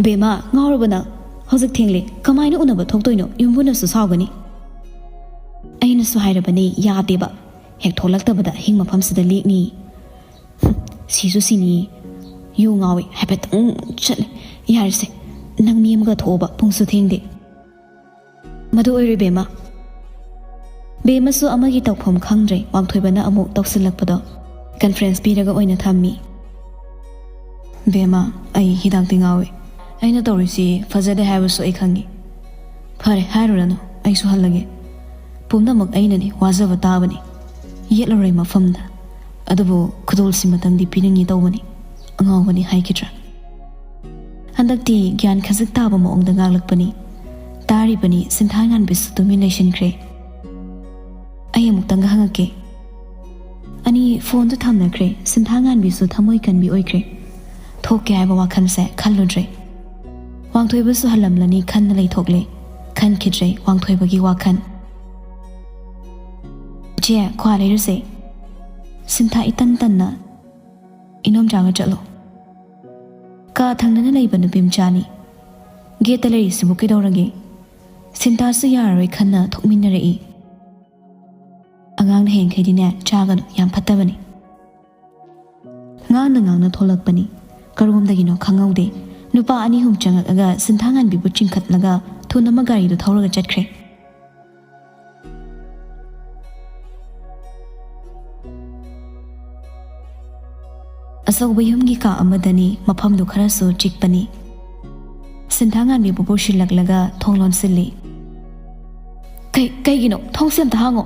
"ꯕꯦꯃꯥ, ꯉꯥꯎꯔꯕ ꯅꯪ? ꯍꯧꯖꯤꯛ ꯊꯦꯡꯂꯦ, ꯀꯃꯥꯏꯅ ꯎꯅꯕ ꯊꯣꯛꯇꯣꯏꯅꯣ? ꯌꯨꯝꯕꯨꯅꯁꯨ ꯁꯥꯎꯒꯅꯤ꯫" "ꯑꯩꯅꯁꯨ ꯍꯥꯏꯔꯕꯅꯤ, ꯌꯥꯗꯦꯕ꯫ ꯍꯦꯛ ꯊꯣꯛꯂꯛꯇꯕꯗ ꯑꯍꯤꯡ ꯃꯐꯝꯁꯤꯗ ꯂꯦꯛꯅꯤ꯫" "ꯍꯨꯝ, ꯁꯤꯁꯨ ꯁꯤꯅꯤ꯫ ꯌꯨ ꯉꯥꯎꯏ, ꯍꯥꯏꯐꯦꯠꯇꯪ ꯆꯠꯂꯦ꯫ ꯌꯥꯔꯦꯁꯦ, ꯅꯪ ꯃꯤ ꯑꯃꯒ ꯊꯣꯛꯑꯣꯕ, ꯄꯨꯡꯁꯨ ꯊꯦꯡꯗꯦ꯫" "ꯃꯗꯨ ꯑꯣꯏꯔꯣꯏ ꯕꯦꯝꯃ꯫" ꯕꯦꯝꯃꯁꯨ ꯑꯃꯒꯤ ꯇꯧꯐꯝ ꯈꯪꯗ꯭ꯔꯦ, ꯋꯥꯡꯊꯣꯏꯕꯅ ꯑꯃꯨꯛ ꯇꯧꯁꯤꯜꯂꯛꯄꯗꯣ꯫ ꯀꯟꯐ꯭ꯔꯦꯟꯁ ꯄꯤꯔꯒ ꯑꯣꯏꯅ ꯊꯝꯃꯤ꯫ "ꯕꯦꯝꯃ, ꯑꯩ ꯍꯤꯗꯥꯛꯇꯤ ꯉꯥꯎꯏ꯫ ꯑꯩꯅ ꯇꯧꯔꯤꯁꯤ ꯐꯖꯗꯦ ꯍꯥꯏꯕꯁꯨ ꯑꯩ ꯈꯪꯏ꯫ ꯐꯔꯦ, ꯍꯥꯏꯔꯨꯔꯅꯨ, ꯑꯩꯁꯨ ꯍꯜꯂꯒꯦ꯫ ꯄꯨꯝꯅꯃꯛ ꯑꯩꯅꯅꯤ, ꯋꯥꯖꯕ ꯇꯥꯕꯅꯤ꯫ ꯌꯦꯠꯂꯔꯣꯏ ꯃꯐꯝꯗ꯫ ꯑꯗꯨꯕꯨ ꯈꯨꯗꯣꯜꯁꯤꯃꯇꯪꯗꯤ ꯄꯤꯅꯤꯡꯏ ꯇꯧꯕꯅꯤ꯫ ꯑꯉꯥꯎꯕꯅꯤ ꯍꯥꯏꯈꯤꯗ꯭ꯔꯥ?" ꯍꯟꯗꯛꯇꯤ ꯒ꯭ꯌꯥꯟ ꯈꯖꯤꯛ ꯇꯥꯕ ꯃꯑꯣꯡꯗ ꯉꯥꯡꯂꯛꯄꯅꯤ꯫ ꯇꯥꯔꯤꯕꯅꯤ, ꯁꯤꯟꯊꯥ ꯉꯥꯟꯕꯤꯁꯨ ꯇꯨꯃꯤꯟ ꯂꯩꯁꯤꯟꯈ꯭ꯔꯦ꯫ "ꯑꯩ ꯑꯃꯨꯛꯇꯪꯒ ꯍꯪꯉꯛꯀꯦ꯫" ꯑꯅꯤ ꯐꯣꯟꯗꯨ ꯊꯝꯅꯈ꯭ꯔꯦ꯫ ꯁꯤꯟꯊꯥ ꯉꯥꯟꯕꯤꯁꯨ ꯊꯃꯣꯏ ꯀꯟꯕꯤ ꯑꯣꯏꯈ꯭ꯔꯦ꯫ ꯊꯣꯛꯀꯦ ꯍꯥꯏꯕ ꯋꯥꯈꯜꯁꯦ ꯈꯜꯂꯨꯗ꯭ꯔꯦ꯫ ꯋꯥꯡꯊꯣꯏꯕꯁꯨ ꯍꯜꯂꯝꯂꯅꯤ ꯈꯟꯅ ꯂꯩꯊꯣꯛꯂꯦ꯫ ꯈꯟꯈꯤꯗ꯭ꯔꯦ ꯋꯥꯡꯊꯣꯏꯕꯒꯤ ꯋꯥꯈꯜ꯫ "ꯁꯦ, ꯀ꯭ꯋꯥ ꯂꯩꯔꯨꯁꯦ꯫" ꯁꯤꯟꯊꯥ ꯏꯇꯟ ꯇꯟꯅ, "ꯏꯅꯣꯝꯆꯥꯒ ꯆꯠꯂꯣ꯫" ꯀꯥ ꯊꯪꯅꯅ ꯂꯩꯕ ꯅꯨꯄꯤ ꯃꯆꯥꯅꯤ꯫ "ꯒꯦꯠꯇ ꯂꯩꯔꯤꯁꯤꯕꯨ ꯀꯩꯗꯧꯔꯒꯦ?" ꯁꯤꯟꯊꯥꯁꯨ ꯌꯥꯔꯔꯣꯏ ꯈꯟꯅ ꯊꯣꯛꯃꯤꯟꯅꯔꯛꯏ꯫ "ꯑꯉꯥꯡꯅ ꯍꯌꯦꯡꯈꯩꯗꯤꯅꯦ ꯆꯥꯒꯅꯨ, ꯌꯥꯝ ꯐꯠꯇꯕꯅꯤ꯫" ꯉꯥꯡꯅ ꯉꯥꯡꯅ ꯊꯣꯛꯂꯛꯄꯅꯤ꯫ ꯀꯔꯣꯝꯗꯒꯤꯅꯣ ꯈꯪꯍꯧꯗꯦ, ꯅꯨꯄꯥ ꯑꯅꯤ ꯑꯍꯨꯝ ꯆꯪꯉꯛꯑꯒ ꯁꯤꯟꯊꯥꯉꯥꯟꯕꯤꯕꯨ ꯆꯤꯡꯈꯠꯂꯒ ꯊꯨꯅꯃꯛ ꯒꯥꯔꯤꯗꯨ ꯊꯧꯔꯒ ꯆꯠꯈ꯭ꯔꯦ꯫ ꯑꯆꯧꯕ ꯌꯨꯝꯒꯤ ꯀꯥ ꯑꯃꯗꯅꯤ, ꯃꯐꯝꯗꯨ ꯈꯔꯁꯨ ꯆꯤꯛꯄꯅꯤ꯫ ꯁꯤꯟꯊꯥꯉꯥꯟꯕꯤꯕꯨ ꯄꯨꯁꯤꯜꯂꯛꯂꯒ ꯊꯣꯡ ꯂꯣꯟꯁꯤꯜꯂꯤ꯫ "ꯀꯩ-, ꯀꯩꯒꯤꯅꯣ? ꯊꯣꯡꯁꯦ ꯑꯝꯇ ꯍꯥꯡꯉꯣ꯫"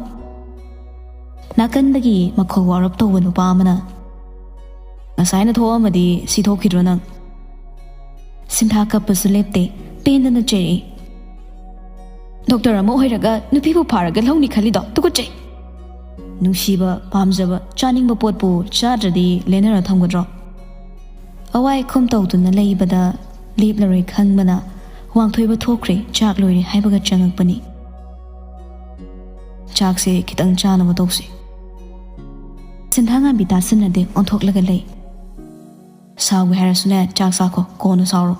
ꯅꯥꯀꯟꯗꯒꯤ ꯃꯈꯣꯜ ꯋꯥꯔꯞ ꯇꯧꯕ ꯅꯨꯄꯥ ꯑꯃꯅ, "ꯉꯁꯥꯏꯅ ꯊꯣꯛꯑꯝꯃꯗꯤ ꯁꯤ ꯊꯣꯛꯈꯤꯗ꯭ꯔꯣ ꯅꯪ?" ꯁꯤꯟꯊꯥ ꯀꯞꯄꯁꯨ ꯂꯦꯞꯇꯦ, ꯄꯦꯟꯗꯅ ꯆꯩꯔꯛꯏ꯫ "ꯗꯣꯛꯇꯔ ꯑꯃ ꯑꯣꯏꯔꯒ ꯅꯨꯄꯤꯕꯨ ꯐꯥꯔꯒ ꯂꯧꯅꯤ ꯈꯜꯂꯤꯗꯣ ꯇꯨꯀꯠꯆꯩ!" "ꯅꯨꯡꯁꯤꯕ, ꯄꯥꯝꯖꯕ, ꯆꯥꯅꯤꯡꯕ ꯄꯣꯠꯄꯨ ꯆꯥꯗ꯭ꯔꯗꯤ ꯂꯦꯟꯅꯔ ꯊꯝꯒꯗ꯭ꯔꯣ?" ꯑꯋꯥꯏ ꯑꯈꯨꯝ ꯇꯧꯗꯨꯅ ꯂꯩꯕꯗ ꯂꯦꯞꯂꯔꯣꯏ ꯈꯪꯕꯅ ꯋꯥꯡꯊꯣꯏꯕ ꯊꯣꯛꯈ꯭ꯔꯦ, ꯆꯥꯛ ꯂꯣꯏꯔꯦ ꯍꯥꯏꯕꯒ ꯆꯪꯉꯛꯄꯅꯤ꯫ "ꯆꯥꯛꯁꯦ ꯈꯤꯇꯪ ꯆꯥꯅꯕ ꯇꯧꯁꯤ꯫" ꯁꯤꯟꯊꯥꯉꯥꯟꯕꯤ ꯇꯥꯁꯤꯟꯅꯗꯦ, ꯑꯣꯟꯊꯣꯛꯂꯒ ꯂꯩ꯫ "ꯁꯥꯎꯒꯦ ꯍꯥꯏꯔꯁꯨꯅꯦ, ꯆꯥꯛ ꯆꯥꯈꯣ, ꯀꯣꯟꯅ ꯁꯥꯎꯔꯣ꯫"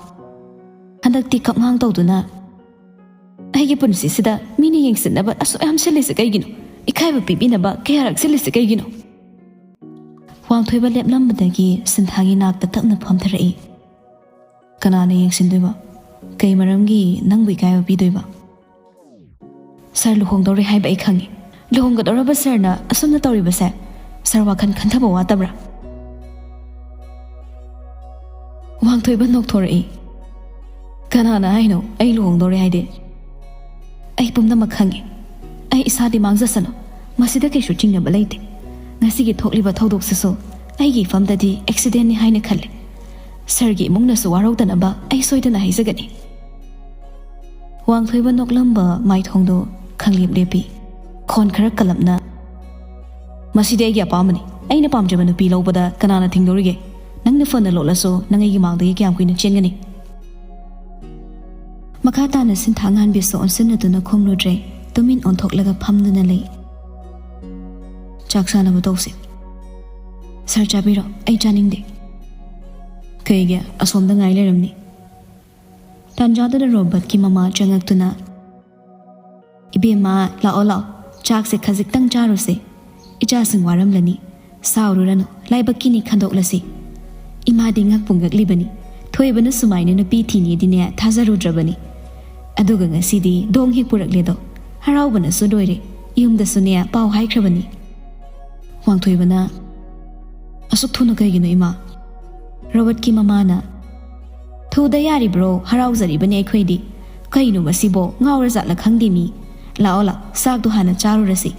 ꯍꯟꯗꯛꯇꯤ ꯀꯞꯉꯥꯡ ꯇꯧꯗꯨꯅ, "ꯑꯩꯒꯤ ꯄꯨꯟꯁꯤꯁꯤꯗ ꯃꯤꯅ ꯌꯦꯡꯁꯤꯟꯅꯕ ꯑꯁꯨꯛ ꯌꯥꯝ ꯁꯤꯜꯂꯤꯁꯦ ꯀꯩꯒꯤꯅꯣ? ꯏꯀꯥꯏꯕ ꯄꯤꯕꯤꯅꯕ ꯀꯌꯥꯔꯛ ꯁꯤꯜꯂꯤꯁꯦ ꯀꯩꯒꯤꯅꯣ?" ꯋꯥꯡꯊꯣꯏꯕ ꯂꯦꯞꯂꯝꯕꯗꯒꯤ ꯁꯤꯟꯊꯥꯒꯤ ꯅꯥꯛꯇ ꯇꯞꯅ ꯐꯝꯊꯔꯛꯏ꯫ "ꯀꯅꯥꯅ ꯌꯦꯡꯁꯤꯟꯗꯣꯏꯕ? ꯀꯩ ꯃꯔꯝꯒꯤ ꯅꯪꯕꯨ ꯏꯀꯥꯏꯕ ꯄꯤꯗꯣꯏꯕ? ꯁꯥꯔ ꯂꯨꯍꯣꯡꯗꯧꯔꯦ ꯍꯥꯏꯕ ꯑꯩ ꯈꯪꯉꯤ꯫ ꯂꯨꯍꯣꯡꯒꯗꯧꯔꯕ ꯁꯥꯔꯅ ꯑꯁꯨꯝꯅ ꯇꯧꯔꯤꯕꯁꯦ, ꯁꯥꯔ ꯋꯥꯈꯜ ꯈꯟꯊꯕ ꯋꯥꯠꯇꯕ꯭ꯔꯥ?" ꯋꯥꯡꯊꯣꯏꯕ ꯅꯣꯛꯊꯣꯔꯛꯏ꯫ "ꯀꯅꯥꯅ ꯍꯥꯏꯅꯣ ꯑꯩ ꯂꯨꯍꯣꯡꯗꯧꯔꯦ ꯍꯥꯏꯗꯤ? ꯑꯩ ꯄꯨꯝꯅꯃꯛ ꯈꯪꯉꯤ꯫ ꯑꯩ ꯏꯁꯥꯗꯤ ꯃꯥꯡꯖꯁꯅꯨ, ꯃꯁꯤꯗ ꯀꯩꯁꯨ ꯆꯤꯡꯅꯕ ꯂꯩꯇꯦ꯫ ꯉꯁꯤꯒꯤ ꯊꯣꯛꯂꯤꯕ ꯊꯧꯗꯣꯛꯁꯤꯁꯨ ꯑꯩꯒꯤ ꯏꯐꯝꯗꯗꯤ ꯑꯦꯛꯁꯤꯗꯦꯟꯅꯤ ꯍꯥꯏꯅ ꯈꯜꯂꯤ꯫ ꯁꯥꯔꯒꯤ ꯏꯃꯨꯡꯅꯁꯨ ꯋꯥꯔꯧꯗꯅꯕ ꯑꯩ ꯁꯣꯏꯗꯅ ꯍꯥꯏꯖꯒꯅꯤ꯫" ꯋꯥꯡꯊꯣꯏꯕ ꯅꯣꯛꯂꯝꯕ ꯃꯥꯏꯊꯣꯡꯗꯨ ꯈꯪꯂꯦꯞ ꯂꯦꯞꯄꯤ꯫ ꯈꯣꯟ ꯈꯔ ꯀꯜꯂꯞꯅ, "ꯃꯁꯤꯗꯤ ꯑꯩꯒꯤ ꯑꯄꯥꯝꯕꯅꯤ꯫ ꯑꯩꯅ ꯄꯥꯝꯖꯕ ꯅꯨꯄꯤ ꯂꯧꯕꯗ ꯀꯅꯥꯅ ꯊꯤꯡꯗꯧꯔꯤꯒꯦ? ꯅꯪꯅ ꯐꯅ ꯂꯣꯠꯂꯁꯨ ꯅꯪ ꯑꯩꯒꯤ ꯃꯥꯡꯗꯒꯤ ꯀꯌꯥꯝ ꯀꯨꯏꯅ ꯆꯦꯟꯒꯅꯤ?" ꯃꯈꯥ ꯇꯥꯅ ꯁꯤꯟꯊꯥꯉꯥꯟꯕꯤꯁꯨ ꯑꯣꯟꯁꯤꯟꯅꯗꯨꯅ ꯈꯨꯝꯂꯨꯗ꯭ꯔꯦ, ꯇꯨꯃꯤꯟ ꯑꯣꯟꯊꯣꯛꯂꯒ ꯐꯝꯗꯨꯅ ꯂꯩ꯫ ꯆꯥꯛ ꯆꯥꯅꯕ ꯇꯧꯁꯦ꯫ "ꯁꯥꯔ, ꯆꯥꯕꯤꯔꯣ, ꯑꯩ ꯆꯥꯅꯤꯡꯗꯦ꯫" "ꯀꯩꯒꯤ? ꯑꯁꯣꯝꯗ ꯉꯥꯏ ꯂꯩꯔꯝꯅꯤ꯫" ꯇꯥꯟꯖꯥꯗꯨꯗ ꯔꯣꯕꯔꯠꯀꯤ ꯃꯃꯥ ꯆꯪꯉꯛꯇꯨꯅ, "ꯏꯕꯦꯝꯃ, ꯂꯥꯛꯑꯣ ꯂꯥꯛꯑꯣ, ꯆꯥꯛꯁꯦ ꯈꯖꯤꯛꯇꯪ ꯆꯥꯔꯨꯁꯦ꯫ ꯏꯆꯥꯁꯤꯡ ꯋꯥꯔꯝꯂꯅꯤ꯫ ꯁꯥꯎꯔꯨꯔꯅꯨ, ꯂꯥꯏꯕꯛꯀꯤꯅꯤ, ꯈꯟꯗꯣꯛꯂꯁꯤ꯫" ꯏꯃꯥꯗꯤ ꯉꯛꯄꯨ ꯉꯛꯂꯤꯕꯅꯤ꯫ ꯊꯣꯏꯕꯅ ꯁꯨꯃꯥꯏꯅ ꯅꯨꯄꯤ ꯊꯤꯅꯤꯗꯤꯅꯦ ꯊꯥꯖꯔꯨꯗ꯭ꯔꯕꯅꯤ꯫ ꯑꯗꯨꯒ ꯉꯁꯤꯗꯤ ꯗꯣꯡ ꯍꯦꯛ ꯄꯨꯔꯛꯂꯦꯗꯣ꯫ ꯍꯔꯥꯎꯕꯅꯁꯨ ꯂꯣꯏꯔꯦ꯫ ꯌꯨꯝꯗꯁꯨꯅꯦ ꯄꯥꯎ ꯍꯥꯏꯈ꯭ꯔꯕꯅꯤ꯫ ꯋꯥꯡꯊꯣꯏꯕꯅ, "ꯑꯁꯨꯛ ꯊꯨꯅ ꯀꯩꯒꯤꯅꯣ, ꯏꯃꯥ?" ꯔꯣꯕꯔꯠꯀꯤ ꯃꯃꯥꯅ, "ꯊꯨꯗ ꯌꯥꯔꯤꯕ꯭ꯔꯣ? ꯍꯔꯥꯎꯖꯔꯤꯕꯅꯦ ꯑꯩꯈꯣꯏꯗꯤ꯫ ꯀꯩꯅꯣ ꯃꯁꯤꯕꯣ? ꯉꯥꯎꯔꯖꯥꯠꯂ ꯈꯪꯗꯦ ꯃꯤ꯫ ꯂꯥꯛꯑꯣ ꯂꯥꯛꯑꯣ, ꯆꯥꯛꯇꯣ ꯍꯥꯟꯅ ꯆꯥꯔꯨꯔꯁꯤ꯫"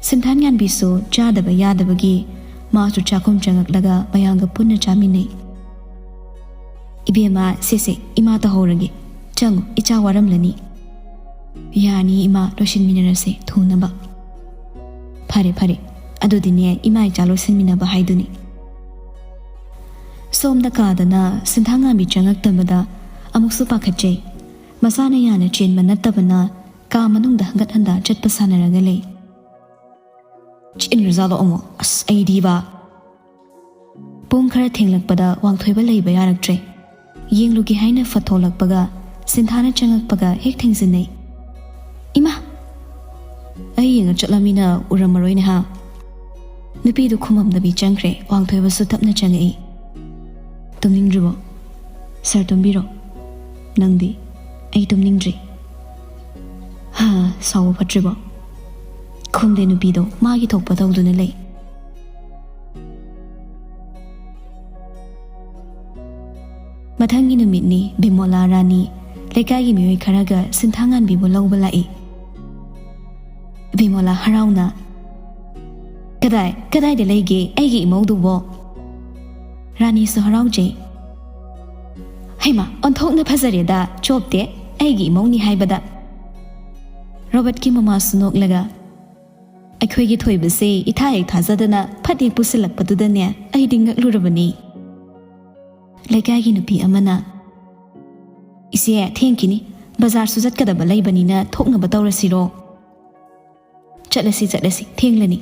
ꯁꯤꯟꯊꯥꯟ ꯉꯥꯟꯕꯤꯁꯨ ꯆꯥꯗꯕ ꯌꯥꯗꯕꯒꯤ ꯃꯥꯁꯨ ꯆꯥꯛꯈꯨꯝ ꯆꯪꯉꯛꯂꯒ ꯃꯌꯥꯝꯒ ꯄꯨꯟꯅ ꯆꯥꯃꯤꯟꯅꯩ꯫ "ꯏꯕꯦꯝꯃ, ꯁꯦ ꯁꯦ, ꯏꯃꯥ ꯇꯧꯍꯧꯔꯒꯦ꯫ ꯆꯪꯉꯨ, ꯏꯆꯥ ꯋꯥꯔꯝꯂꯅꯤ꯫" "ꯌꯥꯅꯤ ꯏꯃꯥ, ꯂꯣꯏꯁꯤꯟꯃꯤꯟꯅꯔꯁꯦ ꯊꯨꯅꯕ꯫" "ꯐꯔꯦ ꯐꯔꯦ, ꯑꯗꯨꯗꯤꯅꯦ ꯏꯃꯥ ꯏꯆꯥ ꯂꯣꯏꯁꯤꯟꯃꯤꯟꯅꯕ ꯍꯥꯏꯗꯨꯅꯤ꯫" ꯁꯣꯝꯗ ꯀꯥꯗꯅ ꯁꯤꯟꯊꯥꯉꯥꯟꯕꯤ ꯆꯪꯉꯛꯇꯕꯗ ꯑꯃꯨꯛꯁꯨ ꯄꯥꯈꯠꯆꯩ꯫ ꯃꯁꯥꯅ ꯌꯥꯅ ꯆꯦꯟꯕ ꯅꯠꯇꯕꯅ ꯀꯥ ꯃꯅꯨꯡꯗ ꯍꯟꯒꯠ ꯍꯟꯗ ꯆꯠꯄ ꯁꯥꯟꯅꯔꯒ ꯂꯩ꯫ ꯆꯦꯟꯈ꯭ꯔꯖꯥꯠꯂꯣ ꯑꯃꯨꯛ? ꯑꯁ, ꯑꯩꯗꯤꯕ꯫ ꯄꯨꯡ ꯈꯔ ꯊꯦꯡꯂꯛꯄꯗ ꯋꯥꯡꯊꯣꯏꯕ ꯂꯩꯕ ꯌꯥꯔꯛꯇ꯭ꯔꯦ꯫ ꯌꯦꯡꯂꯨꯒꯦ ꯍꯥꯏꯅ ꯐꯠ ꯊꯣꯛꯂꯛꯄꯒ ꯁꯤꯟꯊꯥꯅ ꯆꯪꯉꯛꯄꯒ ꯍꯦꯛ ꯊꯦꯡꯖꯤꯟꯅꯩ꯫ "ꯏꯃꯥ!" "ꯑꯩ ꯌꯦꯡꯉ ꯆꯠꯂꯃꯤꯅ ꯎꯔꯝꯃꯔꯣꯏꯅꯦ ꯍꯥ?" ꯅꯨꯄꯤꯗꯨ ꯈꯨꯃꯝꯗꯕꯤ ꯆꯪꯈ꯭ꯔꯦ꯫ ꯋꯥꯡꯊꯣꯏꯕꯁꯨ ꯇꯞꯅ ꯆꯪꯉꯛꯏ꯫ "ꯇꯨꯝꯅꯤꯡꯗ꯭ꯔꯤꯕꯣ? ꯁꯥꯔ, ꯇꯨꯝꯕꯤꯔꯣ꯫ ꯅꯪꯗꯤ?" "ꯑꯩ ꯇꯨꯝꯅꯤꯡꯗ꯭ꯔꯤ꯫" "ꯍꯥ, ꯁꯥꯎꯕ ꯐꯠꯇ꯭ꯔꯤꯕꯣ?" ꯈꯨꯝꯗꯦ ꯅꯨꯄꯤꯗꯣ, ꯃꯥꯒꯤ ꯊꯣꯛꯄ ꯇꯧꯗꯨꯅ ꯂꯩ꯫ ꯃꯊꯪꯒꯤ ꯅꯨꯃꯤꯠꯅꯤ꯫ ꯕꯤꯃꯣꯂꯥ ꯔꯥꯅꯤ ꯂꯩꯀꯥꯏꯒꯤ ꯃꯤꯑꯣꯏ ꯈꯔꯒ ꯁꯤꯟꯊꯥꯉꯥꯟꯕꯤꯕꯨ ꯂꯧꯕ ꯂꯥꯛꯏ꯫ ꯕꯤꯃꯣꯂꯥ ꯍꯔꯥꯎꯅ, "ꯀꯗꯥꯏ, ꯀꯗꯥꯏꯗ ꯂꯩꯒꯦ ꯑꯩꯒꯤ ꯏꯃꯧꯗꯨꯕꯣ?" ꯔꯥꯅꯤꯁꯨ ꯍꯔꯥꯎꯖꯩ꯫ "ꯍꯩꯃꯥ, ꯑꯣꯟꯊꯣꯛꯅ ꯐꯖꯔꯦꯗ, ꯆꯣꯞꯇꯦ, ꯑꯩꯒꯤ ꯏꯃꯧꯅꯤ ꯍꯥꯏꯕꯗ꯫" ꯔꯣꯕꯔꯠꯀꯤ ꯃꯃꯥꯁꯨ ꯅꯣꯛꯂꯒ, "ꯑꯩꯈꯣꯏꯒꯤ ꯊꯣꯏꯕꯁꯦ ꯏꯊꯥ ꯍꯦꯛ ꯊꯥꯖꯗꯅ ꯐꯠ ꯍꯦꯛ ꯄꯨꯁꯤꯜꯂꯛꯄꯗꯨꯗꯅꯦ ꯑꯩꯗꯤ ꯉꯛꯂꯨꯔꯕꯅꯤ꯫" ꯂꯩꯀꯥꯏꯒꯤ ꯅꯨꯄꯤ ꯑꯃꯅ, "ꯏꯆꯦ, ꯊꯦꯡꯈꯤꯅꯤ, ꯕꯖꯥꯔꯁꯨ ꯆꯠꯀꯗꯕ ꯂꯩꯕꯅꯤꯅ ꯊꯣꯛꯅꯕ ꯇꯧꯔꯁꯤꯔꯣ?" ꯆꯠꯂꯁꯤ, ꯆꯠꯂꯁꯤ, ꯊꯦꯡꯂꯅꯤ꯫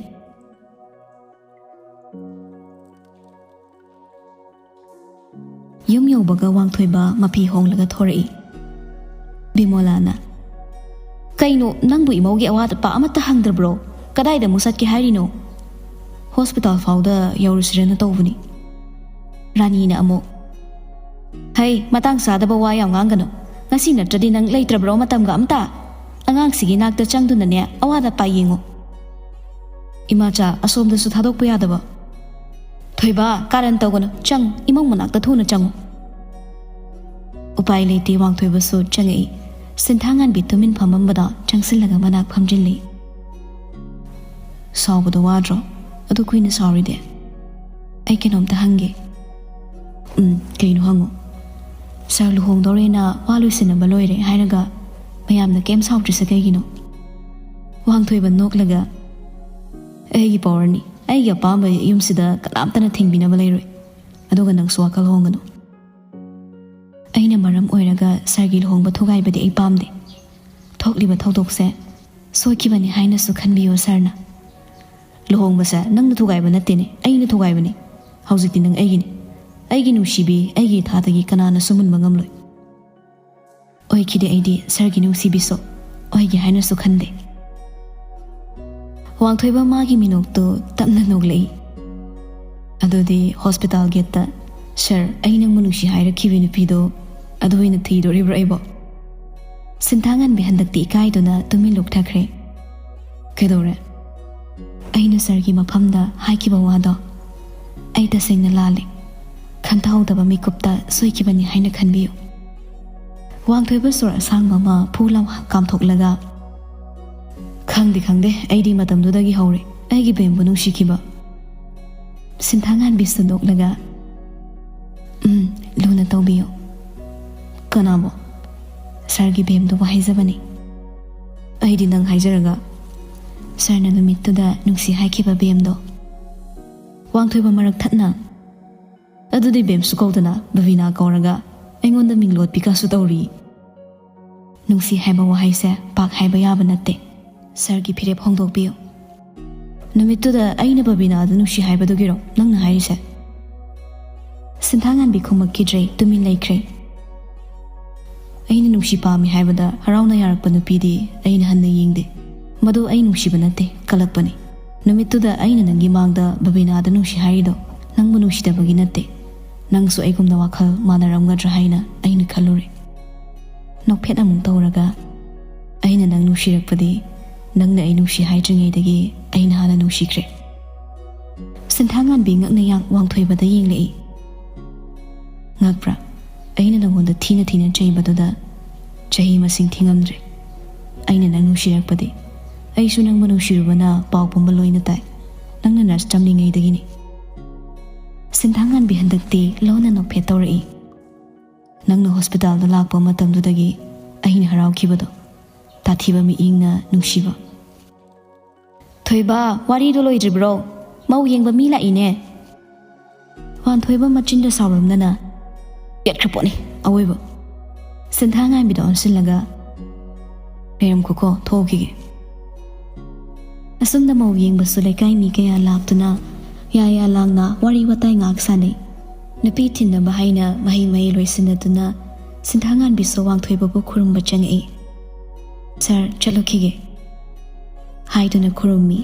ꯌꯨꯝ ꯌꯧꯕꯒ ꯋꯥꯡꯊꯣꯏꯕ ꯃꯐꯤ ꯍꯣꯡꯂꯒ ꯊꯣꯔꯛꯏ꯫ ꯕꯤꯃꯣꯂꯥꯅ, "ꯀꯩꯅꯣ, ꯅꯪꯕꯨ ꯏꯃꯧꯒꯤ ꯑꯋꯥꯠ ꯑꯄꯥ ꯑꯃꯠꯇ ꯍꯪꯗ꯭ꯔꯕ꯭ꯔꯣ? ꯀꯗꯥꯏꯗ ꯑꯃꯨꯛ ꯆꯠꯀꯦ ꯍꯥꯏꯔꯤꯅꯣ?" "ꯍꯣꯁꯄꯤꯇꯥꯜ ꯐꯥꯎꯗ ꯌꯧꯔꯨꯁꯤꯔꯅ ꯇꯧꯕꯅꯤ꯫" ꯔꯥꯅꯤꯅ ꯑꯃꯨꯛ, "ꯍꯩ, ꯃꯇꯥꯡ ꯆꯥꯗꯕ ꯋꯥ ꯌꯥꯝ ꯉꯥꯡꯒꯅꯨ꯫ ꯉꯁꯤ ꯅꯠꯇ꯭ꯔꯗꯤ ꯅꯪ ꯂꯩꯇ꯭ꯔꯕ꯭ꯔꯣ ꯃꯇꯝꯒ ꯑꯝꯇ? ꯑꯉꯥꯡꯁꯤꯒꯤ ꯅꯥꯛꯇ ꯆꯪꯗꯨꯅꯅꯦ ꯑꯋꯥꯠ ꯑꯄꯥ ꯌꯦꯡꯉꯨ꯫ ꯏꯃꯥꯆꯥ, ꯑꯁꯣꯝꯗꯁꯨ ꯊꯥꯗꯣꯛꯄ ꯌꯥꯗꯕ꯫ ꯊꯣꯏꯕ, ꯀꯥꯔꯟ ꯇꯧꯒꯅꯨ꯫ ꯆꯪꯉꯨ, ꯏꯃꯧ ꯃꯅꯥꯛꯇ ꯊꯨꯅ ꯆꯪꯉꯨ꯫" ꯎꯄꯥꯏ ꯂꯩꯇꯦ, ꯋꯥꯡꯊꯣꯏꯕꯁꯨ ꯆꯪꯉꯛꯏ꯫ ꯁꯤꯟꯊꯥꯉꯥꯟꯕꯤ ꯇꯨꯃꯤꯟ ꯐꯝꯃꯝꯕꯗ ꯆꯪꯁꯤꯜꯂꯒ ꯃꯅꯥꯛ ꯐꯝꯖꯤꯜꯂꯤ꯫ "ꯁꯥꯎꯕꯗꯣ ꯋꯥꯗ꯭ꯔꯣ? ꯑꯗꯨ ꯀꯨꯏꯅ ꯁꯥꯎꯔꯤꯗꯤ? ꯑꯩ ꯀꯩꯅꯣꯝꯇ ꯍꯪꯒꯦ꯫" "ꯎꯝ, ꯀꯩꯅꯣ ꯍꯪꯉꯣ꯫" "ꯁꯥꯔ ꯂꯨꯍꯣꯡꯗꯧꯔꯦꯅ ꯋꯥ ꯂꯣꯏꯁꯤꯟꯅꯕ ꯂꯣꯏꯔꯦ ꯍꯥꯏꯔꯒ ꯃꯌꯥꯝꯅ ꯀꯩꯝ ꯁꯥꯎꯗ꯭ꯔꯤꯁꯦ ꯀꯩꯒꯤꯅꯣ?" ꯋꯥꯡꯊꯣꯏꯕ ꯅꯣꯛꯂꯒ, "ꯑꯩꯒꯤ ꯄꯋꯥꯔꯅꯤ꯫ ꯑꯩꯒꯤ ꯑꯄꯥꯝꯕ ꯌꯨꯝꯁꯤꯗ ꯀꯅꯥꯝꯇꯅ ꯊꯤꯡꯕꯤꯅꯕ ꯂꯩꯔꯣꯏ꯫ ꯑꯗꯨꯒ ꯅꯪꯁꯨ ꯋꯥꯈꯜ ꯍꯣꯡꯒꯅꯨ꯫ ꯑꯩꯅ ꯃꯔꯝ ꯑꯣꯏꯔꯒ ꯁꯥꯔꯒꯤ ꯂꯨꯍꯣꯡꯕ ꯊꯨꯒꯥꯏꯕꯗꯤ ꯑꯩ ꯄꯥꯝꯗꯦ꯫ ꯊꯣꯛꯂꯤꯕ ꯊꯧꯗꯣꯛꯁꯦ ꯁꯣꯏꯈꯤꯕꯅꯤ ꯍꯥꯏꯅꯁꯨ ꯈꯟꯕꯤꯌꯨ ꯁꯥꯔꯅ꯫" "ꯂꯨꯍꯣꯡꯕꯁꯦ ꯅꯪꯅ ꯊꯨꯒꯥꯏꯕ ꯅꯠꯇꯦꯅꯦ, ꯑꯩꯅ ꯊꯨꯒꯥꯏꯕꯅꯤ꯫ ꯍꯧꯖꯤꯛꯇꯤ ꯅꯪ ꯑꯩꯒꯤꯅꯤ꯫ ꯑꯩꯒꯤ ꯅꯨꯡꯁꯤꯕꯤ, ꯑꯩꯒꯤ ꯏꯊꯥꯗꯒꯤ ꯀꯅꯥꯅꯁꯨ ꯃꯨꯟꯕ ꯉꯝꯂꯣꯏ꯫" "ꯑꯣꯏꯈꯤꯗꯦ, ꯑꯩꯗꯤ ꯁꯥꯔꯒꯤ ꯅꯨꯡꯁꯤꯕꯤꯁꯨ ꯑꯣꯏꯒꯦ ꯍꯥꯏꯅꯁꯨ ꯈꯟꯗꯦ꯫" ꯋꯥꯡꯊꯣꯏꯕ ꯃꯥꯒꯤ ꯃꯤꯅꯣꯛꯇꯨ ꯇꯞꯅ ꯅꯣꯛꯂꯛꯏ꯫ "ꯑꯗꯨꯗꯤ ꯍꯣꯁꯄꯤꯇꯥꯜ ꯒꯦꯠꯇ ꯁꯥꯔ, ꯑꯩ ꯅꯪꯕꯨ ꯅꯨꯡꯁꯤ ꯍꯥꯏꯔꯛꯈꯤꯕꯤ ꯅꯨꯄꯤꯗꯣ ꯑꯗꯨ ꯑꯣꯏꯅ ꯊꯤꯗꯣꯔꯤꯕ꯭ꯔꯣ ꯑꯩꯕꯣ?" ꯁꯤꯟꯊꯥꯉꯥꯟꯕꯤ ꯍꯟꯗꯛꯇꯤ ꯏꯀꯥꯏꯗꯨꯅ ꯇꯨꯃꯤꯟ ꯂꯨꯞꯊꯈ꯭ꯔꯦ꯫ "ꯀꯩꯗꯧꯔꯦ?" "ꯑꯩꯅ ꯁꯥꯔꯒꯤ ꯃꯐꯝꯗ ꯍꯥꯏꯈꯤꯕ ꯋꯥꯗꯣ ꯑꯩ ꯇꯁꯦꯡꯅ ꯂꯥꯜꯂꯦ꯫ ꯈꯟꯊꯍꯧꯗꯕ ꯃꯤꯀꯨꯞꯇ ꯁꯣꯏꯈꯤꯕꯅꯤ ꯍꯥꯏꯅ ꯈꯟꯕꯤꯌꯨ꯫" ꯋꯥꯡꯊꯣꯏꯕ ꯁꯣꯔ ꯑꯁꯥꯡꯕ ꯑꯃ ꯐꯨ ꯂꯥꯎ ꯀꯥꯝꯊꯣꯛꯂꯒ, "ꯈꯪꯗꯦ, ꯈꯪꯗꯦ, ꯑꯩꯗꯤ ꯃꯇꯝꯗꯨꯗꯒꯤ ꯍꯧꯔꯦ ꯑꯩꯒꯤ ꯕꯦꯝꯕꯨ ꯅꯨꯡꯁꯤꯈꯤꯕ꯫" ꯁꯤꯟꯊꯥꯉꯥꯟꯕꯤꯁꯨ ꯅꯣꯛꯂꯒ, "ꯎꯝ, ꯂꯨꯅ ꯇꯧꯕꯤꯌꯨ꯫" "ꯀꯅꯥꯕꯣ?" "ꯁꯥꯔꯒꯤ ꯕꯦꯝꯗꯨꯕꯨ ꯍꯥꯏꯖꯕꯅꯤ꯫" "ꯑꯩꯗꯤ ꯅꯪ ꯍꯥꯏꯖꯔꯒ?" "ꯁꯥꯔꯅ ꯅꯨꯃꯤꯠꯇꯨꯗ ꯅꯨꯡꯁꯤ ꯍꯥꯏꯈꯤꯕ ꯕꯦꯝꯗꯣ꯫" ꯋꯥꯡꯊꯣꯏꯕ ꯃꯔꯛ ꯊꯠꯅ, "ꯑꯗꯨꯗꯤ ꯕꯦꯝꯁꯨ ꯀꯧꯗꯅ ꯕꯕꯤꯅꯥ ꯀꯧꯔꯒ ꯑꯩꯉꯣꯟꯗ ꯃꯤꯡ ꯂꯣꯠꯄꯤ ꯀꯥꯁꯨ ꯇꯧꯔꯤ꯫" "ꯅꯨꯡꯁꯤ ꯍꯥꯏꯕ ꯋꯥꯍꯩꯁꯦ ꯄꯥꯛ ꯍꯥꯏꯕ ꯌꯥꯕ ꯅꯠꯇꯦ꯫ ꯁꯥꯔꯒꯤ ꯐꯤꯔꯦꯞ ꯍꯣꯡꯗꯣꯛꯄꯤꯌꯨ꯫ ꯅꯨꯃꯤꯠꯇꯨꯗ ꯑꯩꯅ ꯕꯕꯤꯅꯥꯗ ꯅꯨꯡꯁꯤ ꯍꯥꯏꯕꯗꯨꯒꯤꯔꯣ ꯅꯪꯅ ꯍꯥꯏꯔꯤꯁꯦ? ꯁꯤꯟꯊꯥꯉꯥꯟꯕꯤ ꯈꯨꯝꯃꯛꯈꯤꯗ꯭ꯔꯦ, ꯇꯨꯃꯤꯟ ꯂꯩꯈ꯭ꯔꯦ꯫ ꯑꯩꯅ ꯅꯨꯡꯁꯤ ꯄꯥꯝꯃꯤ ꯍꯥꯏꯕꯗ ꯍꯔꯥꯎꯅ ꯌꯥꯔꯛꯄ ꯅꯨꯄꯤꯗꯤ ꯑꯩꯅ ꯍꯟꯅ ꯌꯦꯡꯗꯦ꯫ ꯃꯗꯨ ꯑꯩ ꯅꯨꯡꯁꯤꯕ ꯅꯠꯇꯦ, ꯀꯜꯂꯛꯄꯅꯤ꯫ ꯅꯨꯃꯤꯠꯇꯨꯗ ꯑꯩꯅ ꯅꯪꯒꯤ ꯃꯥꯡꯗ ꯕꯕꯤꯅꯥꯗ ꯅꯨꯡꯁꯤ ꯍꯥꯏꯔꯤꯗꯣ ꯅꯪꯕꯨ ꯅꯨꯡꯁꯤꯗꯕꯒꯤ ꯅꯠꯇꯦ꯫ ꯅꯪꯁꯨ ꯑꯩꯒꯨꯝꯅ ꯋꯥꯈꯜ ꯃꯥꯟꯅꯔꯝꯒꯗ꯭ꯔꯥ ꯍꯥꯏꯅ ꯑꯩꯅ ꯈꯜꯂꯨꯔꯦ꯫ ꯅꯣꯛꯐꯦꯠ ꯑꯃꯨꯛ ꯇꯧꯔꯒ, "ꯑꯩꯅ ꯅꯪ ꯅꯨꯡꯁꯤꯔꯛꯄꯗꯤ ꯅꯪꯅ ꯑꯩ ꯅꯨꯡꯁꯤ ꯍꯥꯏꯗ꯭ꯔꯤꯉꯩꯗꯒꯤ ꯑꯩꯅ ꯍꯥꯟꯅ ꯅꯨꯡꯁꯤꯈ꯭ꯔꯦ꯫" ꯁꯤꯟꯊꯥꯉꯥꯟꯕꯤ ꯉꯛꯅ ꯌꯥꯡ ꯋꯥꯡꯊꯣꯏꯕꯗ ꯌꯦꯡꯂꯛꯏ꯫ "ꯉꯛꯄ꯭ꯔꯥ? ꯑꯩꯅ ꯅꯪꯉꯣꯟꯗ ꯊꯤꯅ ꯊꯤꯅ ꯆꯩꯕꯗꯨꯗ ꯆꯍꯤ ꯃꯁꯤꯡ ꯊꯤꯉꯝꯗ꯭ꯔꯦ꯫ ꯑꯩꯅ ꯅꯪ ꯅꯨꯡꯁꯤꯔꯛꯄꯗꯤ ꯑꯩꯁꯨ ꯅꯪꯕꯨ ꯅꯨꯡꯁꯤꯔꯨꯕꯅ ꯄꯥꯎ ꯄꯨꯝꯕ ꯂꯣꯏꯅ ꯇꯥꯏ꯫ ꯅꯪꯅ ꯅꯔꯁ ꯇꯝꯂꯤꯉꯩꯗꯒꯤꯅꯤ꯫" ꯁꯤꯟꯊꯥꯉꯥꯟꯕꯤ ꯍꯟꯗꯛꯇꯤ ꯂꯣꯟꯅ ꯅꯣꯛꯐꯦꯠ ꯇꯧꯔꯛꯏ꯫ "ꯅꯪꯅ ꯍꯣꯁꯄꯤꯇꯥꯜꯗ ꯂꯥꯛꯄ ꯃꯇꯝꯗꯨꯗꯒꯤ ꯑꯩꯅ ꯍꯔꯥꯎꯈꯤꯕꯗꯣ, ꯇꯥꯊꯤꯕ ꯃꯤꯠꯌꯦꯡꯅ ꯅꯨꯡꯁꯤꯕ꯫" "ꯊꯣꯏꯕ, ꯋꯥꯔꯤꯗꯣ ꯂꯣꯏꯗ꯭ꯔꯤꯕ꯭ꯔꯣ? ꯃꯧ ꯌꯦꯡꯕ ꯃꯤ ꯂꯥꯛꯏꯅꯦ꯫" ꯋꯥꯡꯊꯣꯏꯕ ꯃꯆꯤꯟꯗ ꯁꯥꯎꯔꯝꯗꯅ ꯌꯦꯠꯈ꯭ꯔ ꯄꯣꯠꯅꯤ ꯑꯋꯣꯏꯕ꯫ ꯁꯤꯟꯊꯥꯉꯥꯟꯕꯤꯗ ꯑꯣꯟꯁꯤꯜꯂꯒ, "ꯂꯩꯔꯝꯈꯣꯀꯣ, ꯊꯣꯛꯎꯈꯤꯒꯦ꯫" ꯑꯁꯨꯝꯅ ꯃꯧ ꯌꯦꯡꯕꯁꯨ ꯂꯩꯀꯥꯏ ꯃꯤ ꯀꯌꯥ ꯂꯥꯛꯇꯨꯅ ꯌꯥ ꯌꯥ ꯂꯥꯡꯅ ꯋꯥꯔꯤ ꯋꯥꯇꯥꯏ ꯉꯥꯏꯍꯥꯛ ꯁꯥꯟꯅꯩ꯫ ꯅꯨꯄꯤ ꯊꯤꯟꯅꯕ ꯍꯥꯏꯅ ꯃꯍꯩ ꯃꯍꯩ ꯂꯣꯏꯁꯤꯟꯅꯗꯨꯅ ꯁꯤꯟꯊꯥꯉꯥꯟꯕꯤꯁꯨ ꯋꯥꯡꯊꯣꯏꯕꯕꯨ ꯈꯨꯔꯨꯝꯕ ꯆꯪꯉꯛꯏ꯫ "ꯁꯥꯔ, ꯆꯠꯂꯨꯈꯤꯒꯦ" ꯍꯥꯏꯗꯨꯅ ꯈꯨꯔꯨꯝꯃꯤ꯫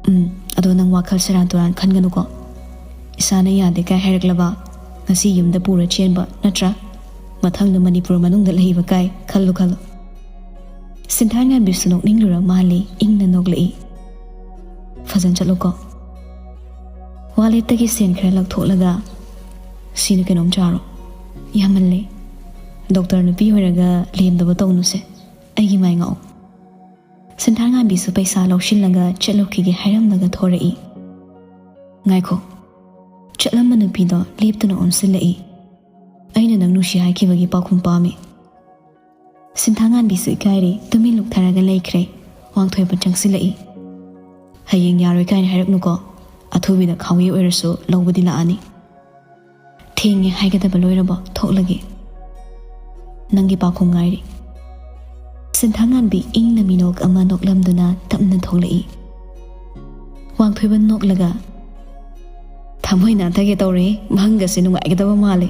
"ꯎꯝ, ꯑꯗꯣ ꯅꯪ ꯋꯥꯈꯜ ꯁꯦꯔꯥꯟ ꯇꯨꯔꯥꯟ ꯈꯟꯒꯅꯨꯀꯣ꯫ ꯏꯁꯥꯅ ꯌꯥꯗꯦ ꯀꯥꯏ ꯍꯥꯏꯔꯛꯂꯕ ꯉꯁꯤ ꯌꯨꯝꯗ ꯄꯨꯔ ꯆꯦꯟꯕ ꯅꯠꯇ꯭ꯔꯥ? ꯃꯊꯪꯗ ꯃꯅꯤꯄꯨꯔ ꯃꯅꯨꯡꯗ ꯂꯩꯕ ꯀꯥꯏ ꯈꯜꯂꯨ ꯈꯜꯂꯨ꯫" ꯁꯤꯟꯊꯥꯉꯥꯟꯕꯤꯁꯨ ꯅꯣꯛꯅꯤꯡꯂꯨꯔ ꯃꯥꯜꯂꯤ, ꯏꯪꯅ ꯅꯣꯛꯂꯛꯏ꯫ "ꯐꯖꯅ ꯆꯠꯂꯨꯀꯣ꯫" ꯋꯥꯂꯦꯠꯇꯒꯤ ꯁꯦꯟ ꯈꯔ ꯂꯧꯊꯣꯛꯂꯒ, "ꯁꯤꯅ ꯀꯩꯅꯣꯝ ꯆꯥꯔꯣ꯫ ꯌꯥꯝꯃꯜꯂꯦ꯫ ꯗꯣꯛꯇꯔ ꯅꯨꯄꯤ ꯑꯣꯏꯔꯒ ꯂꯦꯝꯗꯕ ꯇꯧꯅꯨꯁꯦ꯫ ꯑꯩꯒꯤ ꯃꯥꯏ ꯉꯥꯛꯑꯣ꯫" ꯁꯤꯟꯊꯥꯉꯥꯟꯕꯤꯁꯨ ꯄꯩꯁꯥ ꯂꯧꯁꯤꯜꯂꯒ ꯆꯠꯂꯨꯈꯤꯒꯦ ꯍꯥꯏꯔꯝꯂꯒ ꯊꯣꯔꯛꯏ꯫ "ꯉꯥꯏꯈꯣ꯫" ꯆꯠꯂꯝꯕ ꯅꯨꯄꯤꯗꯣ ꯂꯦꯞꯇꯨꯅ ꯑꯣꯟꯁꯤꯜꯂꯛꯏ꯫ "ꯑꯩꯅ ꯅꯪ ꯅꯨꯡꯁꯤ ꯍꯥꯏꯈꯤꯕꯒꯤ ꯄꯥꯎꯈꯨꯝ ꯄꯥꯝꯃꯤ꯫" ꯁꯤꯟꯊꯥꯉꯥꯟꯕꯤꯁꯨ ꯏꯀꯥꯏꯔꯦ, ꯇꯨꯃꯤꯟ ꯂꯨꯞꯊꯔꯒ ꯂꯩꯈ꯭ꯔꯦ꯫ ꯋꯥꯡꯊꯣꯏꯕ ꯆꯪꯁꯤꯜꯂꯛꯏ꯫ "ꯍꯌꯦꯡ ꯌꯥꯔꯣꯏ ꯀꯥꯏꯅ ꯍꯥꯏꯔꯛꯅꯨꯀꯣ꯫ ꯑꯊꯨꯕꯤꯗ ꯈꯥꯎꯌꯩ ꯑꯣꯏꯔꯁꯨ ꯂꯧꯕꯗꯤ ꯂꯥꯛꯑꯅꯤ꯫" "ꯊꯦꯡꯉꯦ ꯍꯥꯏꯒꯗꯕ ꯂꯣꯏꯔꯕꯣ? ꯊꯣꯛꯂꯒꯦ꯫ ꯅꯪꯒꯤ ꯄꯥꯎꯈꯨꯝ ꯉꯥꯏꯔꯤ꯫" ꯁꯤꯟꯊꯥꯉꯥꯟꯕꯤ ꯏꯪꯅ ꯃꯤꯅꯣꯛ ꯑꯃ ꯅꯣꯛꯂꯝꯗꯨꯅ ꯇꯞꯅ ꯊꯣꯛꯂꯛꯏ꯫ ꯋꯥꯡꯊꯣꯏꯕ ꯅꯣꯛꯂꯒ, "ꯊꯃꯣꯏ ꯅꯥꯟꯊꯒꯦ ꯇꯧꯔꯦ, ꯃꯪꯒꯁꯦ ꯅꯨꯡꯉꯥꯏꯒꯗꯕ ꯃꯥꯜꯂꯦ꯫